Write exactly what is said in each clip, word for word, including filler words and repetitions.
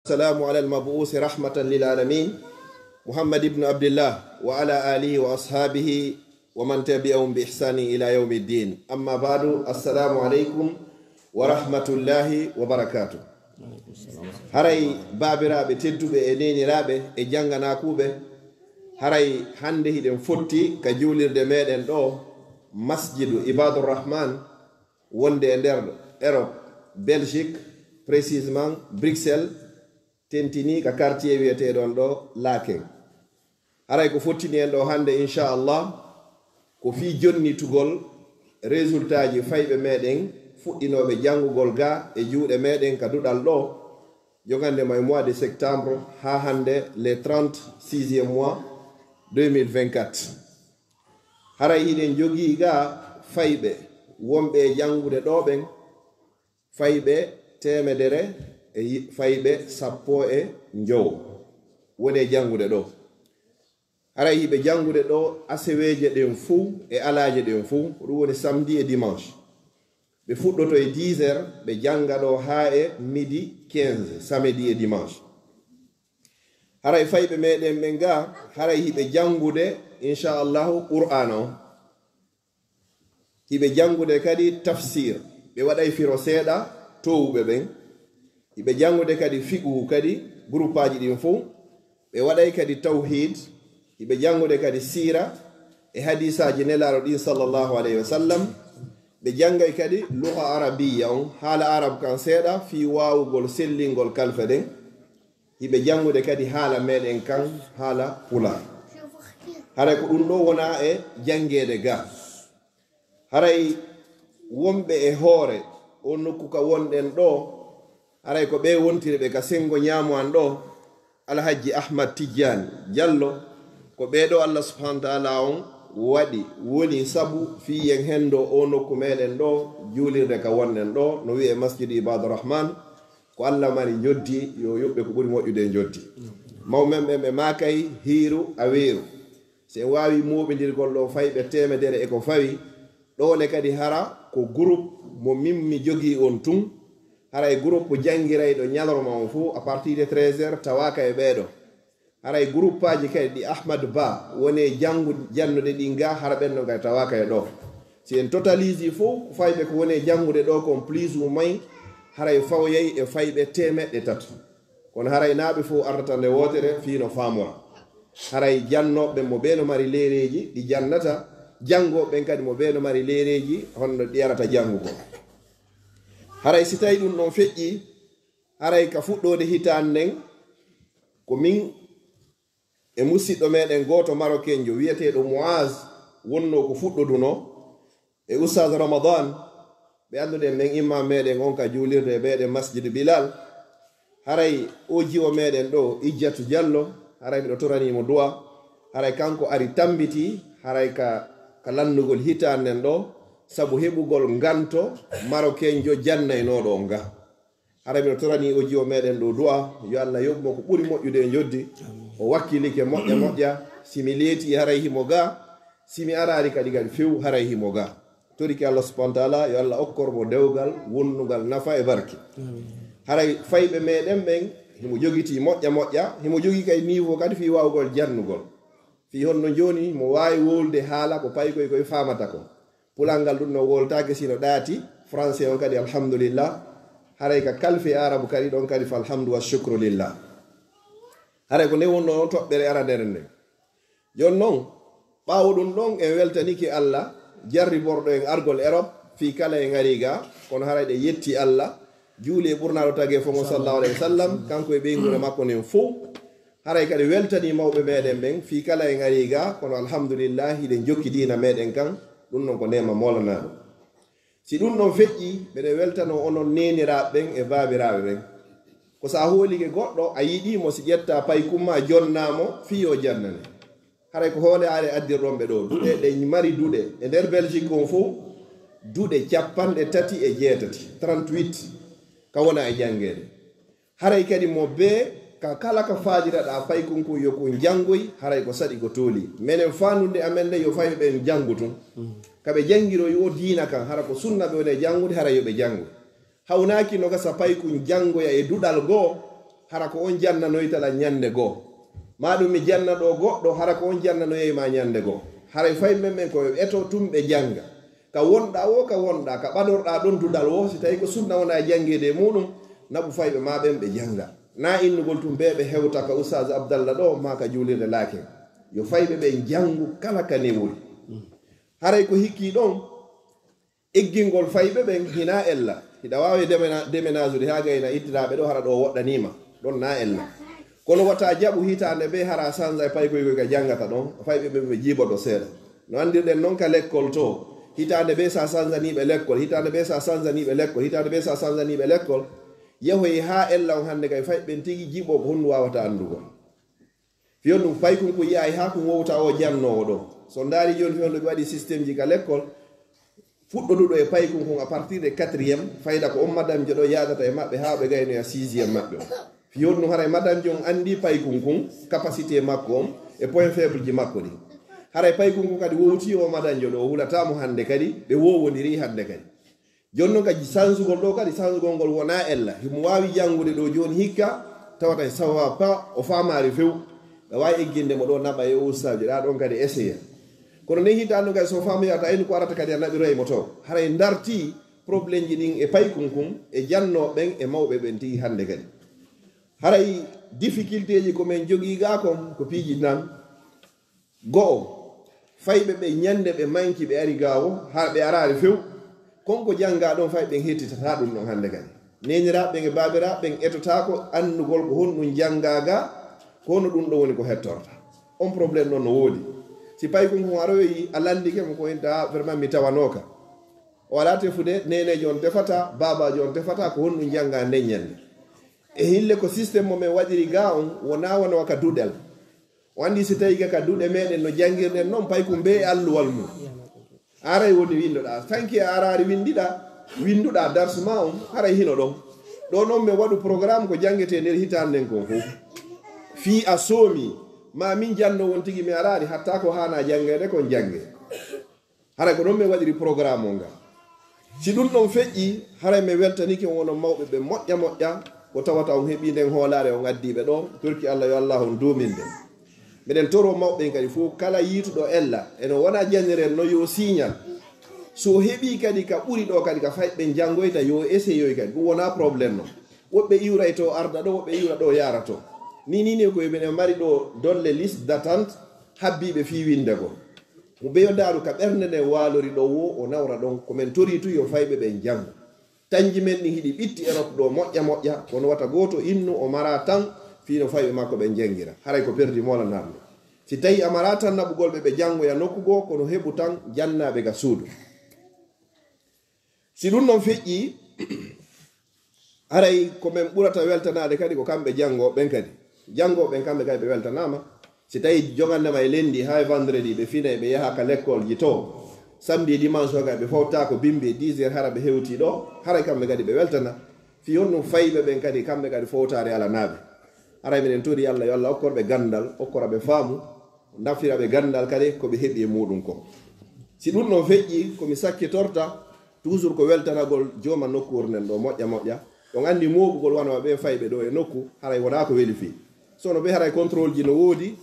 والسلام على المبعوث رحمة للعالمين محمد بن عبد الله وعلى آله وأصحابه ومن تبعهم بإحسان إلى يوم الدين. أما بعد، السلام عليكم ورحمة الله وبركاته. Haray baabiraaɓe tedduɓe e neeniraaɓe e jannganakuuɓe, haray hannde hiɗen fotti ka juulirde meɗen ɗo, Masjidu Ibadur Rahman, wonde e nder Europe, Belgique, précisément Bruxelles, tentini ka quartier wiyeteeɗon ɗo Laken. Haray ko fottini en ɗo hannde, inchallah, ko fii jonnitugol résultat ji fayɓe meɗen fuɗɗinooɓe janngugol ga e juuɗe meɗen ka duɗal ɗo, jogande mo e mois de septembre haa hannde, le trente, sixième mois, deux mille vingt-quatre. Haray hiɗen jogii ga fayɓe wonɓe e janngude ɗo ɓen, fayɓe teemedere e yi-, fayɓe sappo e njowo woni e janngude ɗo. Haray hiɓe janngude ɗo aseweeje ɗen fuu e alaaje ɗen fuu, ko ɗum woni samedi e dimanche. Ɓe fuɗɗoto e dix heures, ɓe jannga ɗo haa e midi quinze, samedi e dimanche. Haray fayɓe meɗen ɓen ga, haray hiɓe janngude, inchallahu, Qur'aana on. Hiɓe janngude kadi tafsir, ɓe waɗay firo seeɗa toowuɓe ɓen. Hiɓe janngude kadi fiqhu kadi, groupaaji ɗin fow. Ɓe waɗay kadi tawhid, hiɓe janngude kadi siira e hadiisaaji Nelaaɗo ɗin, sallallahu alayhi wa sallam. Ɓe janngay kadi lugha arabiyya on, haala arab kan seeɗa, fii waawugol sellingol kalfe ɗen. Hiɓe janngude kadi haala meɗen kan, haala Pulaar. Haray ko ɗum ɗo wona e janngeede ga. Haray wonɓe e hoore on nokku ka wonɗen ɗo, haray ko ɓe wontiri ɓe ka senngo ñaamo an ɗo, Alhajji Ahmad Tijjaani Jallo. Ko ɓee ɗo Allah subhanahu wa taala on waɗi, woni sabu fii en henndo o nokku meɗen ɗo, juulirde ka wonɗen ɗo, no wi'e Masjidu Ibaadu Rahman. Ko Allah mari njoddi, yo yoɓɓe ko ɓuri moƴƴude e njoddi. Mawɓe men ɓen ɓe maakay hiiru a weeru. Si en waawi mooɓindirgol ɗo fayɓe teemedere e ko fawi, ɗoo ne kadi hara ko groupe mo min mi jogii on tun. Haray groupe janngirayɗo ñalorma on fow, à partir de treize heures, tawaaka e ɓee ɗo. Haray groupaaji kadi ɗi Ahmad Ba woni e janngu-, jannude ɗin ga, hara ɓen ɗon kadi tawaaka e ɗo. Si en totalisi fow, ko fayɓe ko woni e janngude ɗo kon, plus ou moins, haray fawoyay e fayɓe teemeɗɗe tato. Kono haray naa ɓe fow artata nde wootere fii no faamora. Haray jannooɓe ɓen mo ɓee no mari leereeji ɗi jannata, janngooɓe ɓen kadi mo ɓee no mari leereeji honno ɗi arata janngugol. Haray si tawii ɗum ɗon feƴƴii, haray ka fuɗɗoode hitaande nden, ko min e musiɗɗo meɗen gooto marokenjo wi'eteeɗo Muaz wonnoo ko fuɗɗodunoo, e Oustaz Ramadan, ɓe annduɗen men imam meɗen on ka juulirde e ɓeeɗen Masjid Bilal. Haray o jiwo meɗen ɗo, Ijjatu Jallo, haray miɗo toranii mo du'a. Haray kanko ari tambitii, haray ka, ka lannugol hitaande nden ɗo, sabu heɓugol nganto marokenjo jannaynooɗo on ga. Haray miɗo toranii o jiwo meɗen ɗo du'a, yo Allah yoɓ mo ko ɓuri moƴƴude e njoddi. O wakkilike moƴƴa moƴƴa, si mi leetii haray himo ga, si mi araali kadi kadi few haray himo ga. Torike Allah subhanahu wa taala, yo Allah okkor mo dewgal wonnungal nafa e barke. Haray fayɓe meɗen ɓen, himo jogitii moƴƴa moƴƴa, himo jogii kay niveau kadi fii waawugol jannugol. Fii honno jooni mo waawi wowlude haala ko paykoy koy faamata ko. Pulal ngal ɗum no wowltaake sino ɗaati, français on kadi alhamdulillah. Haray ka kalfi arabu kadi ɗon kadi fa alhamdu wa shukru lillah. Haray ko nde wonno on toɓɓere aranere nden. Jon non, ɓaawo ɗum ɗon en weltanike Allah jarriborɗo en argol Europe fii kala en ari ga, kono haray ɗe yetti Allah, juuli e ɓurnaaɗo tagee fo mo sallallahu alayhi wa sallam, kanko e ɓeynguure makko nden fow. Haray kadi weltanii mawɓe meɗen ɓen fii kala en ari ga, kono alhamdulillah hiɗen jokki diina meɗen kan, ɗum ɗon ko neema moolanaaɗo. Si ɗum ɗon feƴƴii, meɗen weltanoo onon neeniraaɓe ɓen e baabiraaɓe ɓen. Ko si a hoolike goɗɗo, a yiɗii mo, si ƴettaa paykun maa jonnaa mo fii yo jannane. Haray ko hoolaare addirɗon ɓe ɗo. Duɗe ɗe mari duɗe e nder Belgique on fow, duɗe cappanɗe tati e jeetati, trente-huit, ka wona e janngeede. Haray kadi mo bee ka kala ka faaliraɗaa paykun kun yo kun janngoy, haray ko saɗi ko tooli. Menen faandude amen nde yo fayɓe ɓen janngu tun. Ka ɓe janngiroyi o diina kan, hara ko sunna ɓe woni e janngude, haray yo ɓe janngu. Hawnaaki no gasa paykun janngoya e duɗal goo, hara ko on jannanoyta lan ñannde goo. Maa ɗum mi janna ɗoo goɗɗo, hara ko on jannanoyey ma ñannde goo. Haray fayɓe ɓen ɓen ko yo ɓe eto tun ɓe jannga. Ka wonɗaa woo, ka wonɗaa, ka ɓadorɗaa ɗon duɗal woo, si tawii ko sunna wonaa e janngeede e muuɗum, naɓu fayɓe maa ɓen ɓe jannga. Naa innugol tun bee ɓe hewta ka Ustaaz Abdalla ɗoo, maa ka juulirde laaken. Yo fayɓe ɓen janngu kala ka newori. Haray ko hikkii ɗon, eggingol fayɓe ɓen hinaa ella. Hiɗa waawi demena-, demenaajude haa gayna ittiraaɓe ɗoo, hara ɗoo woɗɗaniima. Ɗon naa ella. Kono wata jaɓu hitaande bee hara a sanza e paykoy koy ka janngata ɗon, fayɓe ɓen ɓe jiiboto seeɗa. No anndirɗen non ka lekkol to, hitaande bee so a sanzanii ɓe lekkol, hitaande bee so a sanzanii ɓe lekkol, hitaande bee so a sanzanii ɓe lekkol, yahoyi haa ella on hannde kay fayɓe ɓen tigi jiɓoo ko honɗum waawata anndugol. Fiyon ɗum paykun ko yi'aay haa ko wowta o jannoowo ɗoo. So ndaari jooni fiyon ɗum ɓe waɗi système ji ka lekkol, fuɗɗoduɗo e paykun kon à partir de quatrième, fayda ko on madame jo ɗo yaadata e maɓɓe haa ɓe gaynoya sixième maɓɓe on. Fiyon ɗum haray madame jo on anndi paykun kun, capacité makko on, e point faible ji makko ɗin. Haray paykun kun kadi wowti o madame jo ɗo, o hulataamo hannde kadi, ɓe wowondiri hannde kadi. Jooni non kadi sansugol ɗoo kadi, sansugol ngol wonaa ella. Himo waawi janngude ɗoo jooni hikka, tawata e sawa pa o faamaali few. Ɓe waawi egginde mo ɗoo naɓa e ustaaji ɗaa ɗon kadi essayé. Kono nden hitaande kadi so faamii wata ayni ko arata kadi a naɓiroy mo to. Haray ndartii problème ji ɗin e paykun kun, e jannooɓe ɓen, e mawɓe ɓen tigi hannde kadi. Haray difficulté ji ko men jogii gaa kon, ko piiji nan. Go'o, fayɓe ɓe ñannde ɓe manki ɓe ari gaa o, haa ɓe araali few. Kon ko janngaa ɗon fay ɓen hettitataa ɗum ɗon hannde kadi. Neeniraaɓe ɓen e baabiraaɓe ɓen etotaako anndugol ko honɗum janngaa gaa, ko hono ɗum ɗon woni ko hettorta. On problème ɗon no woodi. Si paykun kun aroyi a lanndike mo ko inta vraiment mi tawanooka. O alaa tefude, neeneejo on tefata, baabaajo on tefata, ko honɗum janngaa nden ñannde. E hille ko système mo men waɗiri gaa on, wonaa wano ka duɗal. O anndi si tawii ka duɗe meɗen no janngirɗen non, paykun bee e alluwal mum. Aray woni winndoɗaa. Tanki a araari winndiɗaa, winnduɗaa darsu maa on, haray hino ɗon. Ɗoo non men waɗu programme ko janngetee nder hitaande nden kon fow. Fii a soomi, maa min janno won tigi mi araari, hatta ko haanaa janngeede kon janngee. Haray ko ɗon men waɗiri programme on ngal. Si ɗum ɗon feƴƴi, haray men weltanike on onon mawɓe ɓe moƴƴa moƴƴa, ko tawata on heɓii nden hoolaare on addii ɓe ɗo, torki Allah yo Allah on duuminde. Miɗen toroo mawɓe ɓen kadi fof, kala yiituɗo ella, eno wona jannirel no yo siñal. So o heɓii kadi ka ɓuri ɗo kadi ka fayɓe ɓen janngoyta, yo o essayoy kadi, ɗum wonaa problème non. Woɓɓe iwray to arda ɗo, woɓɓe iwra ɗo yaara to. Ni, ni, ni ko miɗen mari ɗo dolle liste d'attente habbiiɓe fii winndegol. Mo beyo daaru ka ɓernde nden waalori ɗo woo, o nawra ɗon. Ko men torii tun yo fayɓe ɓen janngu. Tanji men ɗin hiɗi ɓitti Erop ɗo moƴƴa moƴƴa, kono wata gooto innu o mara tan fii no fayɓe makko ɓen janngira. Haray ko perdi moola naatno. Si tawii a mara tan naɓugol ɓe ɓe janngoya nokku goo, kono heɓu tan jannaaɓe ga suudu. Si ɗum ɗon feƴƴii, haray ko men ɓurata weltanaade kadi ko kamɓe janngooɓe ɓen kadi. Janngooɓe ɓen kamɓe kadi ɓe weltanaama. Si tawii jogannde ma e lenndi haa e vendredi ɓe finay ɓe yaha ka lekkolji to. Samedi e dimanche o kadi ɓe fowtaako bimbi e dix heures hara ɓe hewtii ɗo. Haray kamɓe kadi ɓe weltana. Fii honɗum fayɓe ɓen kadi kamɓe kadi fowtaare alanaaɓe. Haray miɗen torii Allah yo Allah okkor ɓe ganndal, okkora ɓe faamu. Naftira ɓe ganndal kadi ko ɓe heɓi e muuɗum kon. Si ɗum ɗon feƴƴii, ko mi sakkitorta, toujours ko weltanagol jooma nokkuure nden ɗo moƴƴa moƴƴa. On anndi mooɓugol wano ɓe fayɓe ɗo e nokku, haray wonaa ko weli fii. Sono ɓe haray contrôle ji no woodi,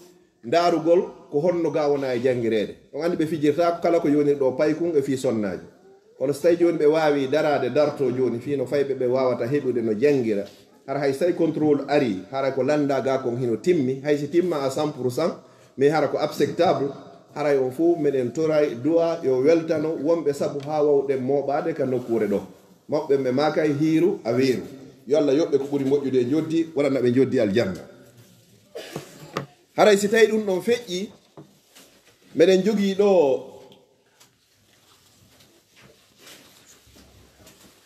ndaarugol ko honno ga wona e janngireede. On anndi ɓe fijirtaako kala ko yoniri ɗo paykun e fii sonnaaji. Kono so tawii jooni ɓe waawi daraade darto jooni fii no fayɓe ɓe waawata heɓude no janngira. Hara hay so tawii contrôle arii, hara ko lanndaa gaa kon hino timmi, hay si timmaa à cent pour cent, mais hara ko acceptable, haray on fof meɗen toray du'a yo weltano wonɓe sabu haa wawɗen mooɓaade ka nokkuure ɗo. Mawɓe ɓe maakay hiiru a weeru. Yo Allah yoɓ ɓe ko ɓuri moƴƴude e njoddi, waɗana ɓe njoddi aljanna. Haray si tawii ɗum ɗon feƴƴii, meɗen jogii ɗo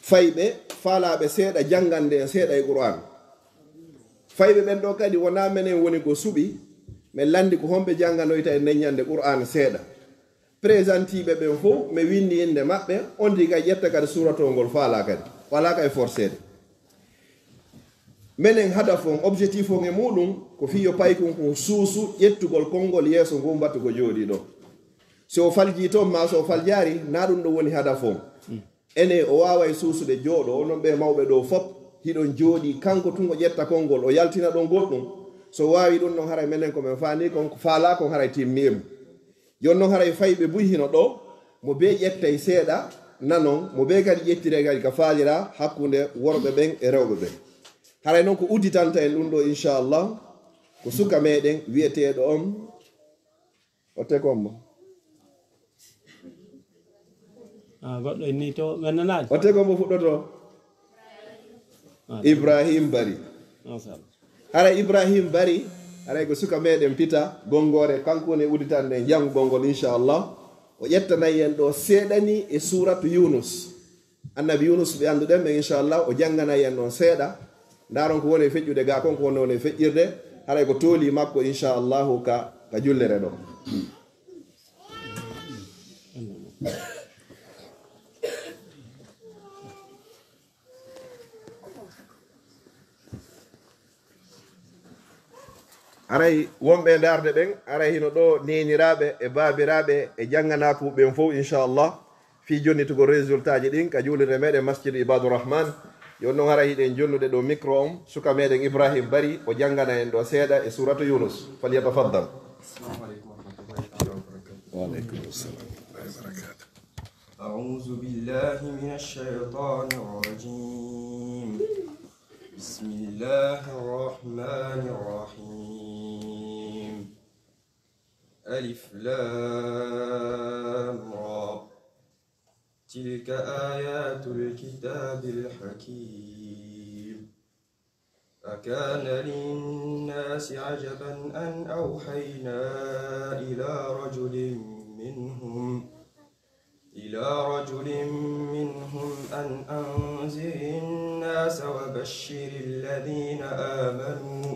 fayɓe faalaaɓe seeɗa janngande en seeɗa e Qur'aan. Fayɓe ɓen ɗo kadi wonaa menen woni ko suɓi, men lanndi ko honɓe jannganoyta e nden ñannde Qur'aan seeɗa. Présenteeɓe ɓen fof, mi winndi innde maɓɓe, on tigi kay ƴetta kadi suuratol ngol faalaa kadi. Walaa kay forceede. Menen hadaf on, objectif on e muuɗum, ko fii yo paykun kun suusu ƴettugol konngol yeeso ngun batu ko jooɗii ɗo. Si o faljii toon maa so o faljaari, naa ɗum ɗo woni hadaf on. Ene o waaway suusude jooɗo, onon ɓe mawɓe ɗo fop, Hiɗon jooɗii, kanko tun o ƴetta konngol, o yaltina ɗon goɗɗum. So waawi ɗum ɗon, haray menen ko men faanii kon, ko faalaa kon, haray timmi e mum. Jooni non, haray fayɓe buy hino ɗoo, mo bee ƴettay seeɗa nanon, mo bee kadi ƴettiray kadi ka faaliraa hakkunde worɓe ɓen e rewɓe ɓen. Haray non ko udditanta en ɗum ɗoo, inchallah, ko suka meɗen wi'eteeɗo on, o tekombo. Ah, goɗɗo inni to, ɓe nanaali? O tekombo fuɗɗoto. Ah, Ibrahim Bari. Machallah. Hara Ibrahim Bari, haray ko suka meɗen Pita Gongore, kanko woni udditande en janngugol ngol, inchallah. O ƴettanay en ɗoo seeɗa ni e suuratu Yunus. Annabi Yunus ɓe annduɗen ɓen, inchallah, o jannganay en ɗon seeɗa. Ndaaron ko woni e feƴƴude gaa kon, ko woni, woni e feƴƴirde. Haray ko tooli makko, inchallahu, ka, ka jullere ɗoo. Aray wonɓe e ndaarde ɓen, aray hino ɗoo neeniraaɓe e baabiraaɓe e jannganaaku ɓen fow, inchallah, fii jonnitugol résultat ji ɗin ka juulirde meɗen Masjidu Ibadu Rahman. Yo non, haray hiɗen jonnude ɗoo micro on, suka meɗen Ibrahim Bari, o janngana en ɗoo seeɗa e suuratu Yunus. Falyatafaddal. Assalamu alaikum warahmatullahi taala wabarakatuh. Wa alaikum assalam warahmatullahi wabarakatuh. أعوذ بالله من الشيطان الرجيم. بسم الله الرحمن الرحيم. ألف لام را. تلك آيات الكتاب الحكيم. أكان للناس عجبا أن أوحينا إلى رجل منهم، إلى رجل منهم أن أنذر الناس وبشر الذين آمنوا،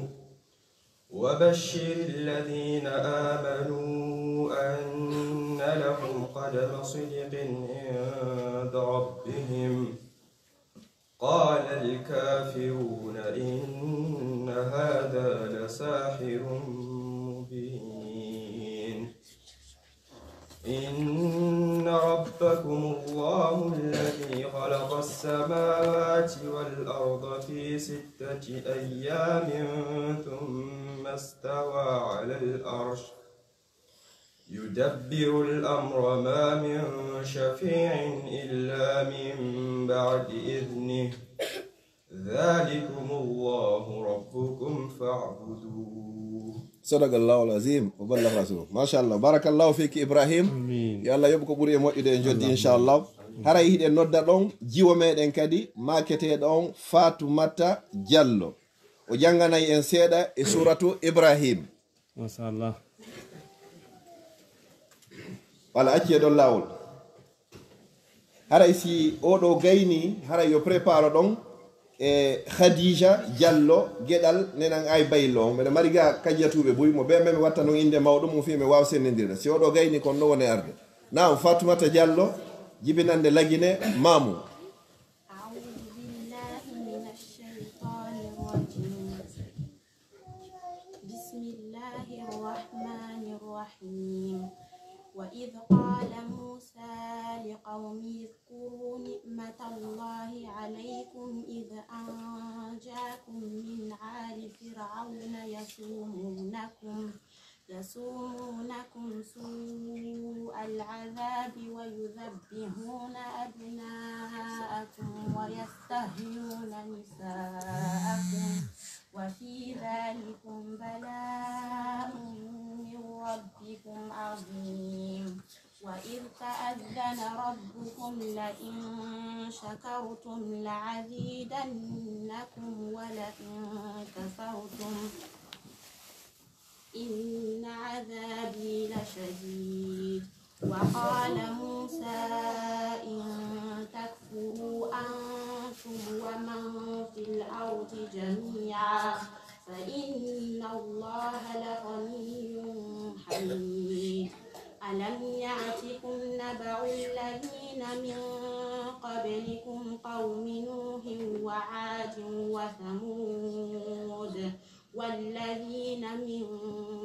وبشر الذين آمنوا أن لهم قدم صدق عند ربهم. قال الكافرون إن هذا لساحر مبين. إن ربكم الله الذي خلق السماوات والأرض في ستة أيام ثم استوى على العرش يدبر الأمر ما من شفيع إلا من بعد إذنه ذلكم الله ربكم فاعبدوه. Sadaqallahul azim wa ballagha rasuluh. Machallah. Barakallahu fiki Ibrahim. Amin. Yo Allah yoɓ ko ɓuri e moƴƴude e joddi, inchallah. Haray hiɗen nodda ɗon jiwo meɗen kadi, maaketeeɗo on Fatumata Diallo. O jannganay en seeɗa e suuratu Ibrahim. Machallah. Wala acci e ɗon laawol. Haray si oɗo gayni, haray yo prépare ɗon e Khadija Diallo, geɗal nenan ay baylo. Mbeɗa mari ga kajjatuɓe buy, mo be men watta non innde mawɗo mum fii mi waawa senndindirde. Si oɗo gayni kon no woni arde. Naam, Fatumata Diallo, jibinande Lagine, Mamu. أعوذ بالله من الشيطان الرجيم. بسم الله الرحمن الرحيم. وإذ قال موسى لقومه اذكروا نعمة الله عليكم إذ أنجاكم من آل فرعون يسومونكم، يسومونكم سوء العذاب ويذبحون أبناءكم ويستحيون نساءكم وفي ذلكم بلاء من ربكم عظيم. وإذ تأذن ربكم لئن شكرتم لأزيدنكم ولئن كفرتم إن عذابي لشديد. وقال موسى إن تكفروا أنتم ومن في الأرض جميعا فإن الله لغني حميد. ألم يأتكم نبأ الذين من قبلكم قوم نوح وعاد وثمود والذين من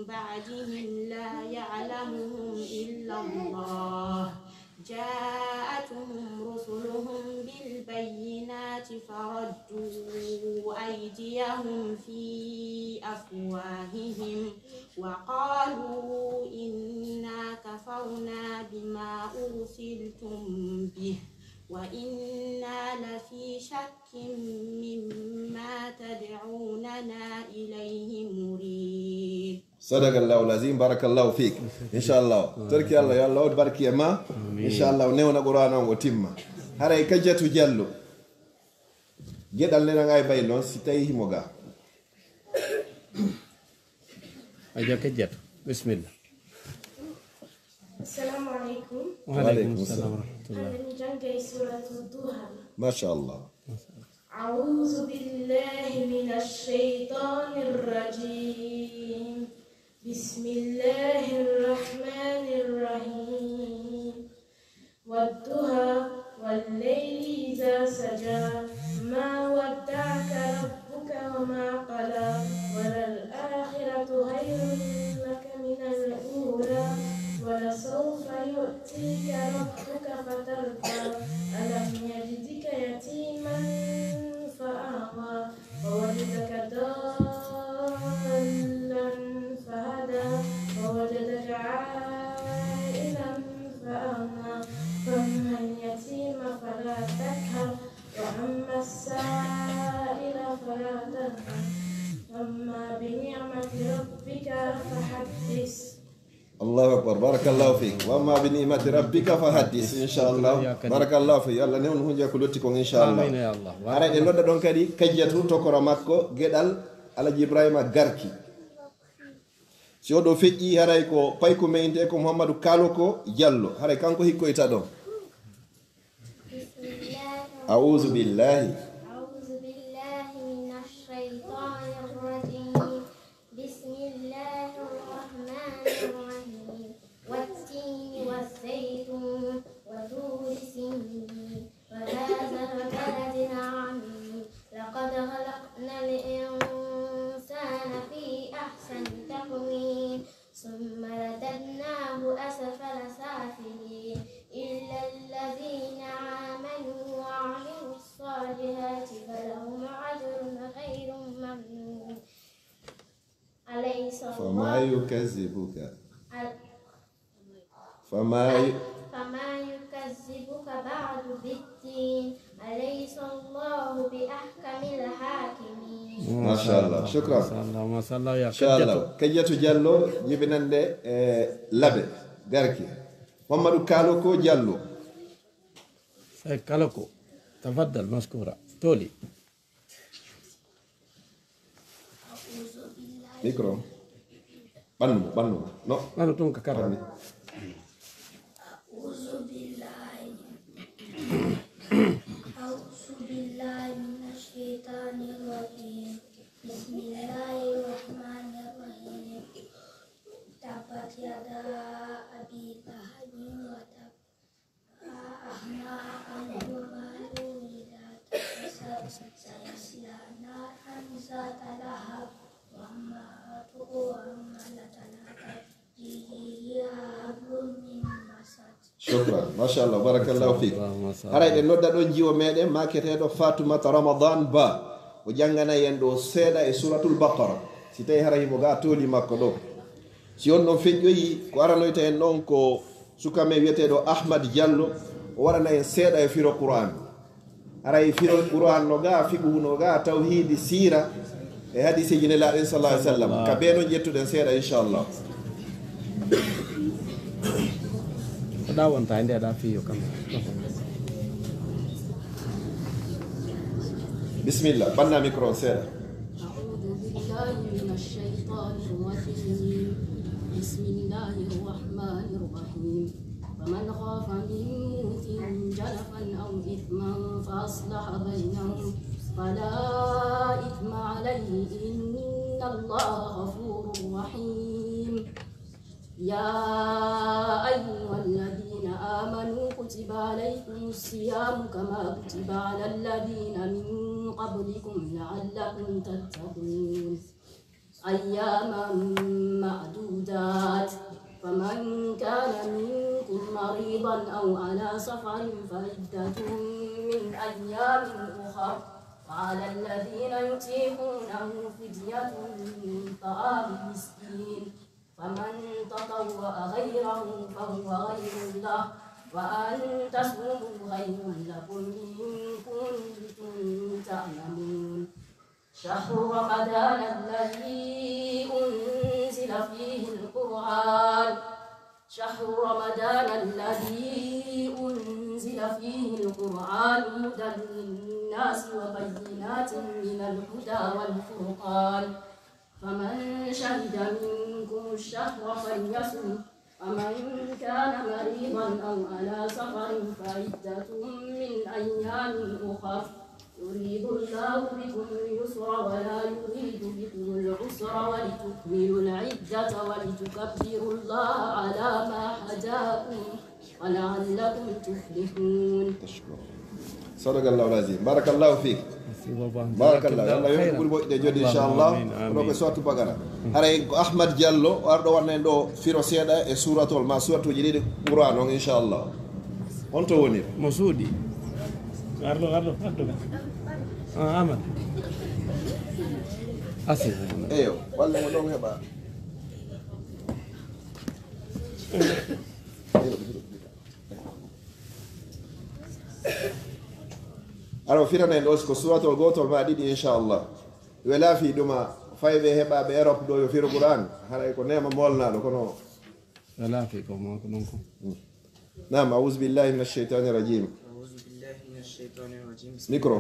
بعدهم لا يعلمهم إلا الله جاءتهم رسلهم بالبينات فردوا أيديهم في أفواههم وقالوا إنا كفرنا بما أرسلتم به وإنا لفي شك مما تدعوننا إليه مريب. Sadaqallahul azim, barakallahu fik. Inchallah. Torki Allah, yo Allah waɗ barki e ma. Inchallah, newna Qur'an on o timma. Haray Kajjatu Jallo. Geɗal nena ngay bay non si tawi himo ga. Aja Kajjatu. Bismillah. Assalamu alaikum. Wa alaikum assalam wa rahmatullah. Hande mi jangay suratu Duha. Masha Allah. أعوذ بالله من الشيطان الرجيم. بسم الله الرحمن الرحيم. والضحى والليل إذا سجى. ما ودعك ربك وما قلى. وللآخرة خير لك من الأولى. ولسوف يؤتيك ربك فترضى. ألم يجدك يتيما فآوى. ووجدك ضالا فهدى. ووجدك عائلا فأغنى. فأما اليتيم فلا تقهر. وأما السائل فلا تنهر. وأما بنعمة ربك فحدث. Allahu akbar, barakallahu fik. Wa amma bi ni'mati rabbika fa haddis, inchallah. Barakallahu fik. Yo Allah newnu hunde ko lotti kon, inchallah. Amin ya Allah. Haray ɗe nodda ɗon kadi Kajjatu tokora makko geɗal Alaji Ibrahima Garki. Si oɗo feƴƴi, haray ko payko meyinte ko Muhammadu Kaloko Jallo. Haray kanko hikkoyta ɗon. بسم الله أعوذ بالله. أعوذ بالله من الشيطان الرجيم. بسم الله الرحمن الرحيم. والتين والزيتون وطور سينين وهذا البلد العميق. لقد خلقنا الإنسان في أحسن تقويم. ثم رددناه أسفل سافلين. إلا الذين آمنوا وعملوا الصالحات فلهم أجر غير ممنون. أليس فما الله يكذبك. أل- فما ي- فما يكذبك بعد بالدين. أليس الله بأحكم الحاكمين. Masha Allah. Shukran. Masha Allah, masha Allah, ya Inchallah. Kajjatu. Kajjatu Jallo, jibinande, eh, Labe, Garki. Muhammadu Kaloko Jallo. Sai Kaloko. Tafaddal, mashkura. Toli. Micro. Ɓannu mo, ɓannu mo. No. Ɓannu tun ka karra. Ɓannu. أعوذ بالله من، أعوذ بالله من الشيطان الرجيم. بسم الله الرحمن الرحيم. تبت يدا أبي لهب وتب. ما أغنى عنه ماله إذا تبسر. سيصلى نارا ذات لهب وامرأته حمالة الحطب. في جيدها حبل من مسد. Shukran. Masha Allah. Barakallahu fik. Masha Allah. Haray ɗe nodda ɗon jiwo meɗen, maketeɗo Fatumata Ramadan Ba. O jangana en ɗo seeɗa e Suratul Baqara. Si tawi haray himo ga toli makko ɗo. Si on ɗon feƴƴoyi, ko aranoyta en ɗon ko suka men wiyeteɗo Ahmad Jallo. O waɗana en seeɗa e firo Qur'an. Haray firo Qur'an no ga, fiqhu no ga, tawhidi, sira, e hadiseji Nelaaɗo en sallallahu alaihi wasallam. Ka be non ƴettuɗen seeɗa, inchallah. Ko ɗa wonta e nde ɗa fiyo kam. Bismillah, ɓanna micro on seeɗa. أعوذ بالله من الشيطان الرجيم. بسم الله الرحمن الرحيم. فمن خاف من موص جنفا أو إثما فأصلح بينهم فلا إثم عليه إن الله غفور رحيم. يا أيها الذين آمنوا كتب عليكم الصيام كما كتب على الذين من قبلكم لعلكم تتقون. أياما معدودات، فمن كان منكم مريضا أو على سفر فعدة من أيام أخر، وعلى الذين يطيقونه فدية طعام مسكين، فمن تطوع خيرا فهو خير له، وأن تصوموا خير لكم إن كنتم تعلمون. شهر رمضان الذي أنزل فيه القرآن، شهر رمضان الذي أنزل فيه القرآن هدى للناس وبينات من الهدى والفرقان، فمن شهد منكم الشهر فليصمه، ومن كان مريضا أو على سفر فعدة من أيام أخر، يريد الله بكم اليسر ولا يريد بكم العسر، ولتكملوا العدة ولتكبروا الله على ما هداكم ولعلكم تفلحون. Sadakallahu lazim. Barakallahu fik. Barakallah. Yalla yo ɓuri moƴƴude jodde, inchallah. Kono ko sourate Baqara. Haray ko Ahmad Diallo o arɗo wanna en ɗo firo seeɗa e suuratul ma suuratuuji ɗiɗi Qur'an on, inchallah. Honto woni? Mo suuɗi. Arɗo, arɗo, arɗo. Ah, Ahmad. Asi. Eyo, walla mo ɗon heɓa. Aɗa o firana en ɗo siko suwatol gotol ma ɗiɗi, inchallah. Wela fi ɗuma fayɓe heɓaɓe Europe ɗo yo firu Qur'an. Haray ko nema molnaɗo kono. Wela fi ko mo ko ɗon ko. Naam, a'udhu billahi minash shaytanir rajim. أعوذ بالله من الشيطان الرجيم بسم Micro.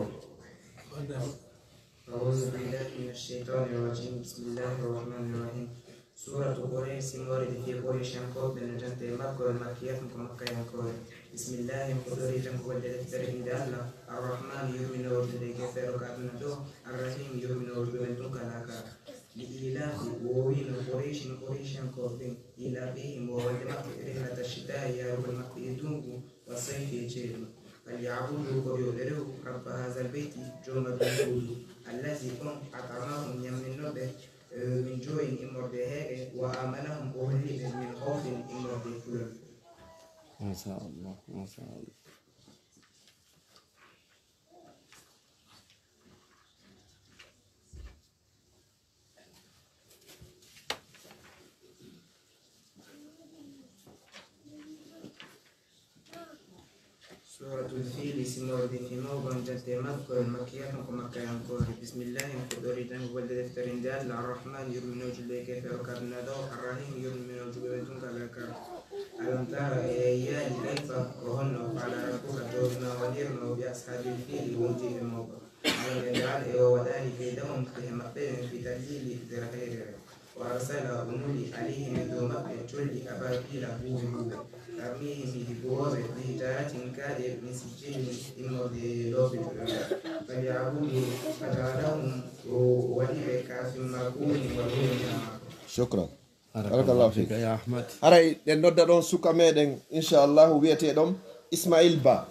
أعوذ بالله من الشيطان الرجيم بسم الله الرحمن الرحيم سورة قريش سمورة في قريش ينكوب بن جنت مكة والمكية مكة ينكوب بسم الله انقدري تنكوب الدلت عند الله الرحمن يؤمن وجد كفر كاتنا الرحيم يؤمن وجد تنكا لك لإيلاف ووين قريش قريش ينكوب إيلافهم وولد مكة رحلة الشتاء يا رب مكة يدوب والصيف يجيب فليعبدوا كويو لريو رب هذا البيت جوما دنكودو الذي أم أطعمهم يمنوبه من جوع إمرده هيك وآمنهم أهلي من خوف إمرده فلوبه. ما شاء الله، ما شاء الله. Suuratul Fiili, simorde fimoowo, bonjante makko, e makkiyatun ko makkayankoore. Bismillaahi, mi fuɗɗorii janngugol nde deftere nde Alla, Arrahmaani, yurminoowo julɓe e keefeero ka aduna ɗoo, Arrahiimi, yurminoowo julɓe ɓen tun ka laakara. Alam tara, a yiyaali, kayfa, ko honno, faala rabbuka, joomi maa waɗirnoo, bi ashaabil fiili, wondiiɓe makko. Alam yaj'al, e o waɗaali, kaydahum, pehe maɓɓe ɓen, fii tadliili, nder hayrere. Wa arsala, o nuli, alayhim, e dow maɓɓe, colli, abaabiila, buubi buuɓe, tarmiihim, hiji buwooɓe, bi hijaaratin, kaaƴe, min sijjiilin, immorde e loope juɗɗuɗe. Falyabudu, fajaalahum, o waɗi ɓe ka fimma kuwni, wal woni ñaama. Shukran. Barakallahu fik. Ya Ahmad. Haray ɗen nodda ɗon suka meɗen, inchallahu, wiyete ɗon Ismail Ba.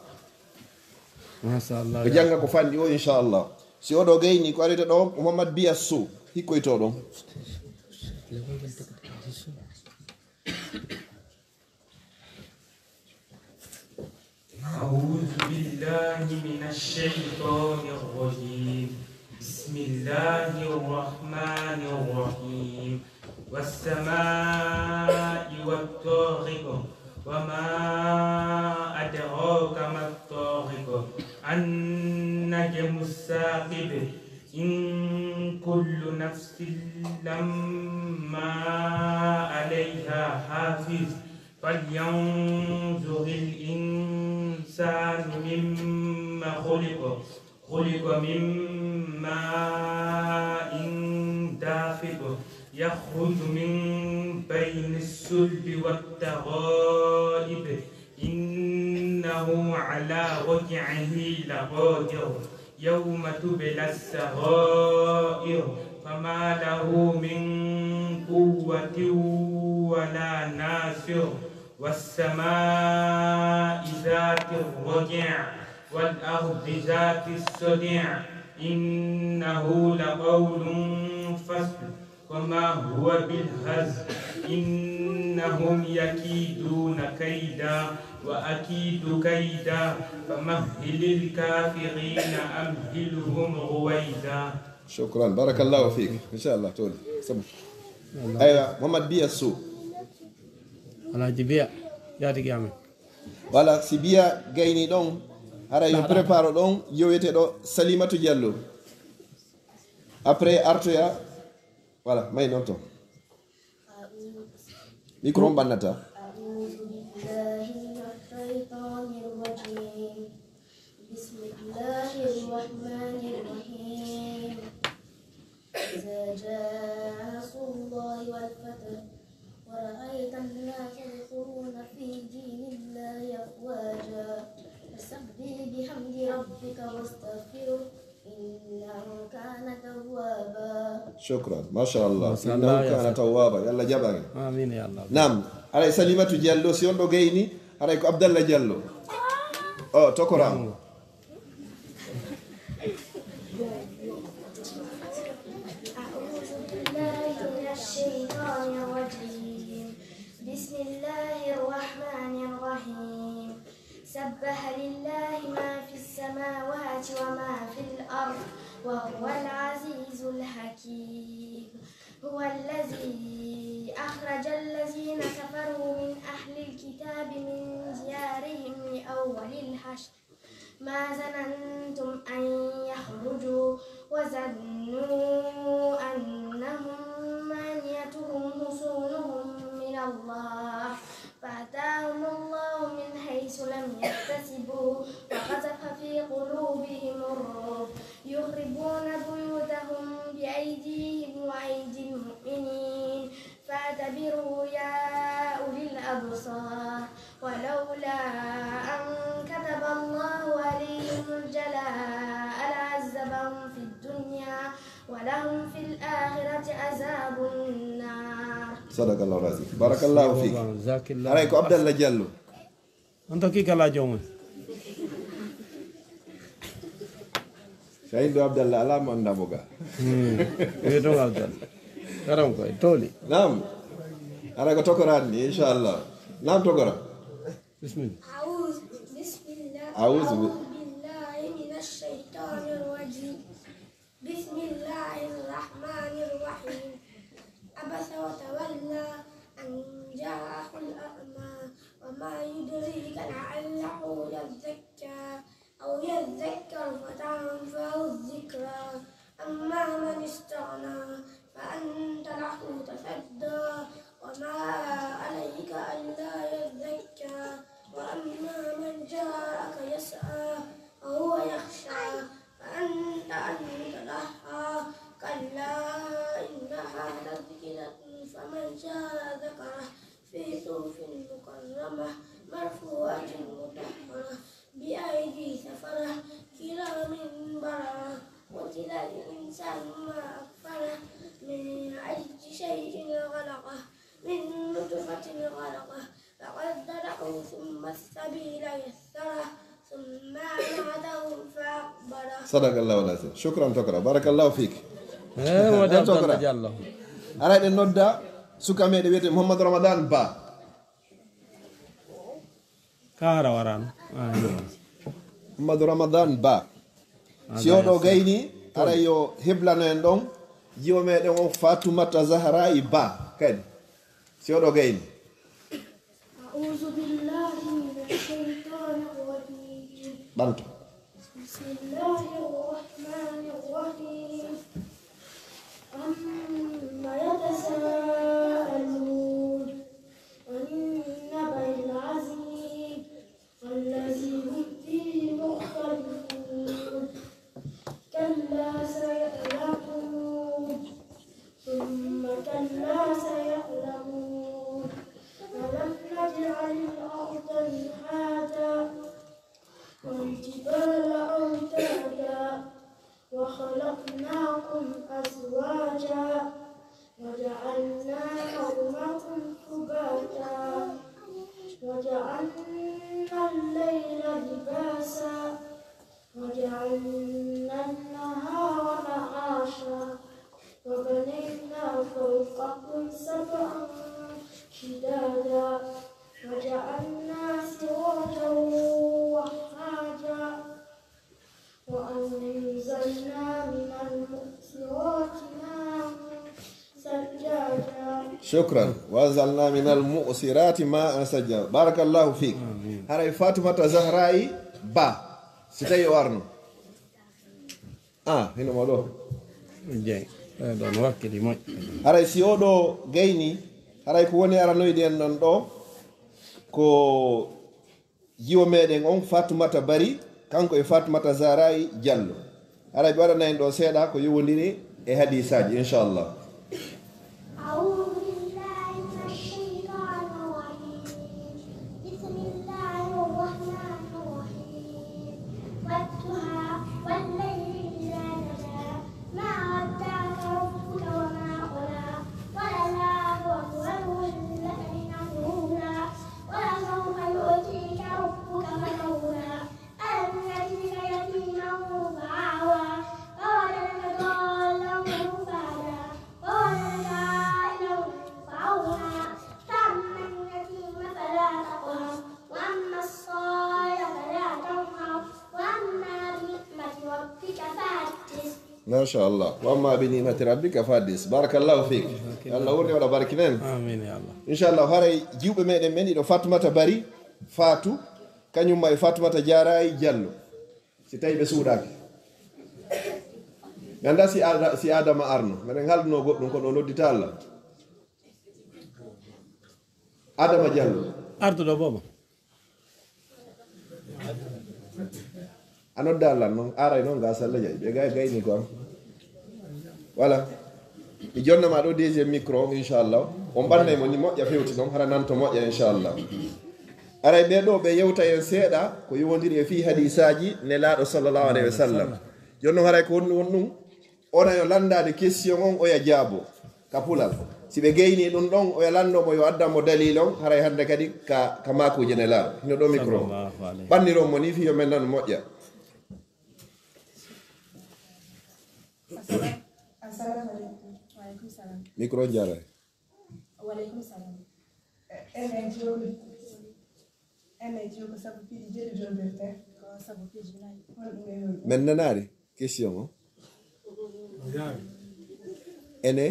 Machallah. Ɓe jannga ko fanɗi o, inchallah. Si oɗo gayni ko arete ɗo, Mouhammad Biya Sow, hikkoyto ɗon. أعوذ بالله من الشيطان الرجيم. بسم الله الرحمن الرحيم. والسماء والطارق. وما أدراك ما الطارق. النجم الثاقب. إن كل نفس لما عليها حافظ. فلينظر الإنسان مما خلق. خلق من ماء دافق. يخرج من بين الصلب والترائب. إنه على رجعه لقادر. يوم تبلى السرائر. فما له من قوة ولا ناصر. والسماء ذات الرجع. والأرض ذات الصدع. إنه لقول فصل. وما هو بالهزل إنهم يكيدون كيدا وأكيد كيدا فمهل الكافرين أمهلهم رويدا. Shukran, barakallahu fik. Inshallah, toli. Sabu. Aywa, Muhammad Biya Sow. Alhaji Biya, jaatigi amen. Voilà, si Biya gayni ɗon, hara yo prépare ɗon, yo wiyete ɗo Salimatu Diallo. Après artoya, voilà, may non to. Micro on ɓannata. أعوذ بالله من الشيطان الرجيم. بسم الله الرحمن الرحيم. إذا جاء نصر الله والفتح ورأيت الناس يدخلون في دين الله أفواجا فسبح بحمد ربك واستغفره إنه كان توابا. Shukran, mashallah. Mashallah, Innahu ya kana Salim. Tawwaba. Yalla jaɓan en. Amin ya Allah. Naam, haray Salimatu Diallo, si on ɗo gayni, haray ko Abdallah Diallo. O, tokoram. أعوذ بالله من الشيطان الرجيم. بسم الله الرحمن الرحيم. سبح لله ما في السماوات وما في الأرض وهو العزيز الحكيم. هو الذي أخرج الذين كفروا من أهل الكتاب من ديارهم لأول الحشر ما ظننتم أن يخرجوا وظنوا أنهم مانعتهم حصونهم من الله فأتاهم الله من حيث لم يحتسبوا وقذف في قلوبهم الرعب يخربون بيوتهم بأيديهم وأيدي المؤمنين فاعتبروا يا أولي الأبصار ولولا أن كتب الله عليهم الجلاء لعذبهم في الدنيا ولهم في الآخرة عذاب النار. Sadaqallahu lazim. Barakallahu fik. Zakillah. Haray ko Abdallah Diallo. On tokki kala joomum. Sayidu Abdallah, ala mo annda mo ga. Wi ɗon Abdallah. Karam koy toli. Naam. Haray ko tokoran ni, inshallah. Naam, tokora. Bismillah. أعوذ بسم الله أعوذ ب- أعوذ بالله من الشيطان الرجيم. بسم الله الرحمن الرحيم. عبس وتولى أن جاءه الأعمى وما يدريك لعله يزكى أو يذكر فتنفعه الذكرى أما من استغنى فأنت له تصدى وما عليك ألا يزكى وأما من جاءك يسعى وهو يخشى فأنت عنه تلهى كلا إنها تذكرة فمن شاء ذكره في صحف مكرمة مرفوعة مطهرة بأيدي سفرة كرام بررة قتل الإنسان ما أكفره من أي شيء خلقه من نطفة خلقه فقدره ثم السبيل يسره ثم أماته فأقبره. Sadaqallahu lazim. Shukran tokora. Barakallahu fik. Eh, wadi Eh, tokora. Abdallah Diallo. Haray ɗen nodda suka meɗen wiyete Muhammad Ramadan Ba. Kara warano. Ah, no. Muhammad Ramadan Ba. Si oɗo gayni, haray yo heblano en ɗon. Jiwo meɗen o Fatumata Zahra e Ba. Kadi. Si oɗo gayni. أعوذ بالله من الشيطان الرجيم. Ɓanto. بسم الله الرحمن الرحيم. عم يتساءلون عن النبأ العظيم الذي هم فيه مختلفون. كلا سيعلمون ثم كلا سيعلمون ألم نجعل الأرض مهادا والجبال أوتادا وخلقناكم أزواجا وجعلنا نومكم سباتا وجعلنا الليل لباسا وجعلنا النهار معاشا وبنينا فوقكم سبعا شدادا وجعلنا سراجا وهاجا وأنزلنا من المعصرات ماء ثجاجا. شكرا. وأنزلنا من المعصرات ماء ثجاجا. بارك الله فيك. Haray Fatumata Zahra'i Ba, si tawi o arno. Ah, hino mo ɗo. Jeyi. Ɗon wakkili moƴƴi. Haray si o ɗo gayni, haray ko woni aranoyde en ɗon ɗo, ko jiwo meɗen on Fatumata Bari, kanko e Fatumata Zahra'i Jallo. Haray ɓe waɗana en ɗo seeɗa ko yowondiri e hadiisaaji, inchallah. أعوذ بالله من الشيطان الرجيم. بسم الله الرحمن الرحيم. والضحى والليل إذا سجى. ما ودعك ربك وما قلى. وللآخرة خير لك من الأولى. ولسوف يعطيك ربك فترضى. ألم يجدك يتيما فآوى. ووجدك ضالا فهدى. ووجدك عائلا فأغنى. فأما اليتيم فلا تقهر. وأما السائل فلا تنهر. وأما بنعمة ربك فحدث. ما شاء الله. وأما بنعمة ربك فحدث. بارك الله فيك. Yo Allah wurni waɗa barkinel. Amin ya Allah. Inchallah, haray jiwɓe meɗen men ɗiɗo, Fatumata Bari, Fatu, kañum ma e Fatumata Zahra'i Jallo. Si tawi ɓe suuɗaaki. Mi anndaa si Ada-, si Adama arno. Meɗen haalduno goɗɗum, kono o noddita Allah. Adama Jallo. Arduɗo boobo. A nodda Allah noon, aray noon ga salla jayi. Ɓe gay gayni ko am. Voilà. Mi jonna ma ɗo deuxième micro on, inchallah. On ɓannay mo ni moƴƴa fewti noon, hara nanto moƴƴa, inchallah. Aray ɓe ɗo ɓe yewta en seeɗa, ko yowondiri e fii hadiisaaji Nelaaɗo sallallahu alayhi wa sallam. Jooni noon haray ko woni won ɗum, ona yo lanndaade question on, oya jaabo ka pulal. Si ɓe gayni ɗum ɗon, oya lanndo mo, yo addan mo dalil on, haray hannde kadi ka, ka maakuuje Nelaaɗo. Hino ɗo micro. Sallallahu alayhi. Ɓanniron mo ni fii yo men nanu moƴƴa. Assalamu alaikum. Wa alaikum salam. Micro jaray. Wa alaikum salam. Ene jiyo, ene jiyo ko sabu piiji jeɗɗi jombirte. Ko sabu piiji nayi. Honɗum e honɗum? Men nanaari question o. Ene?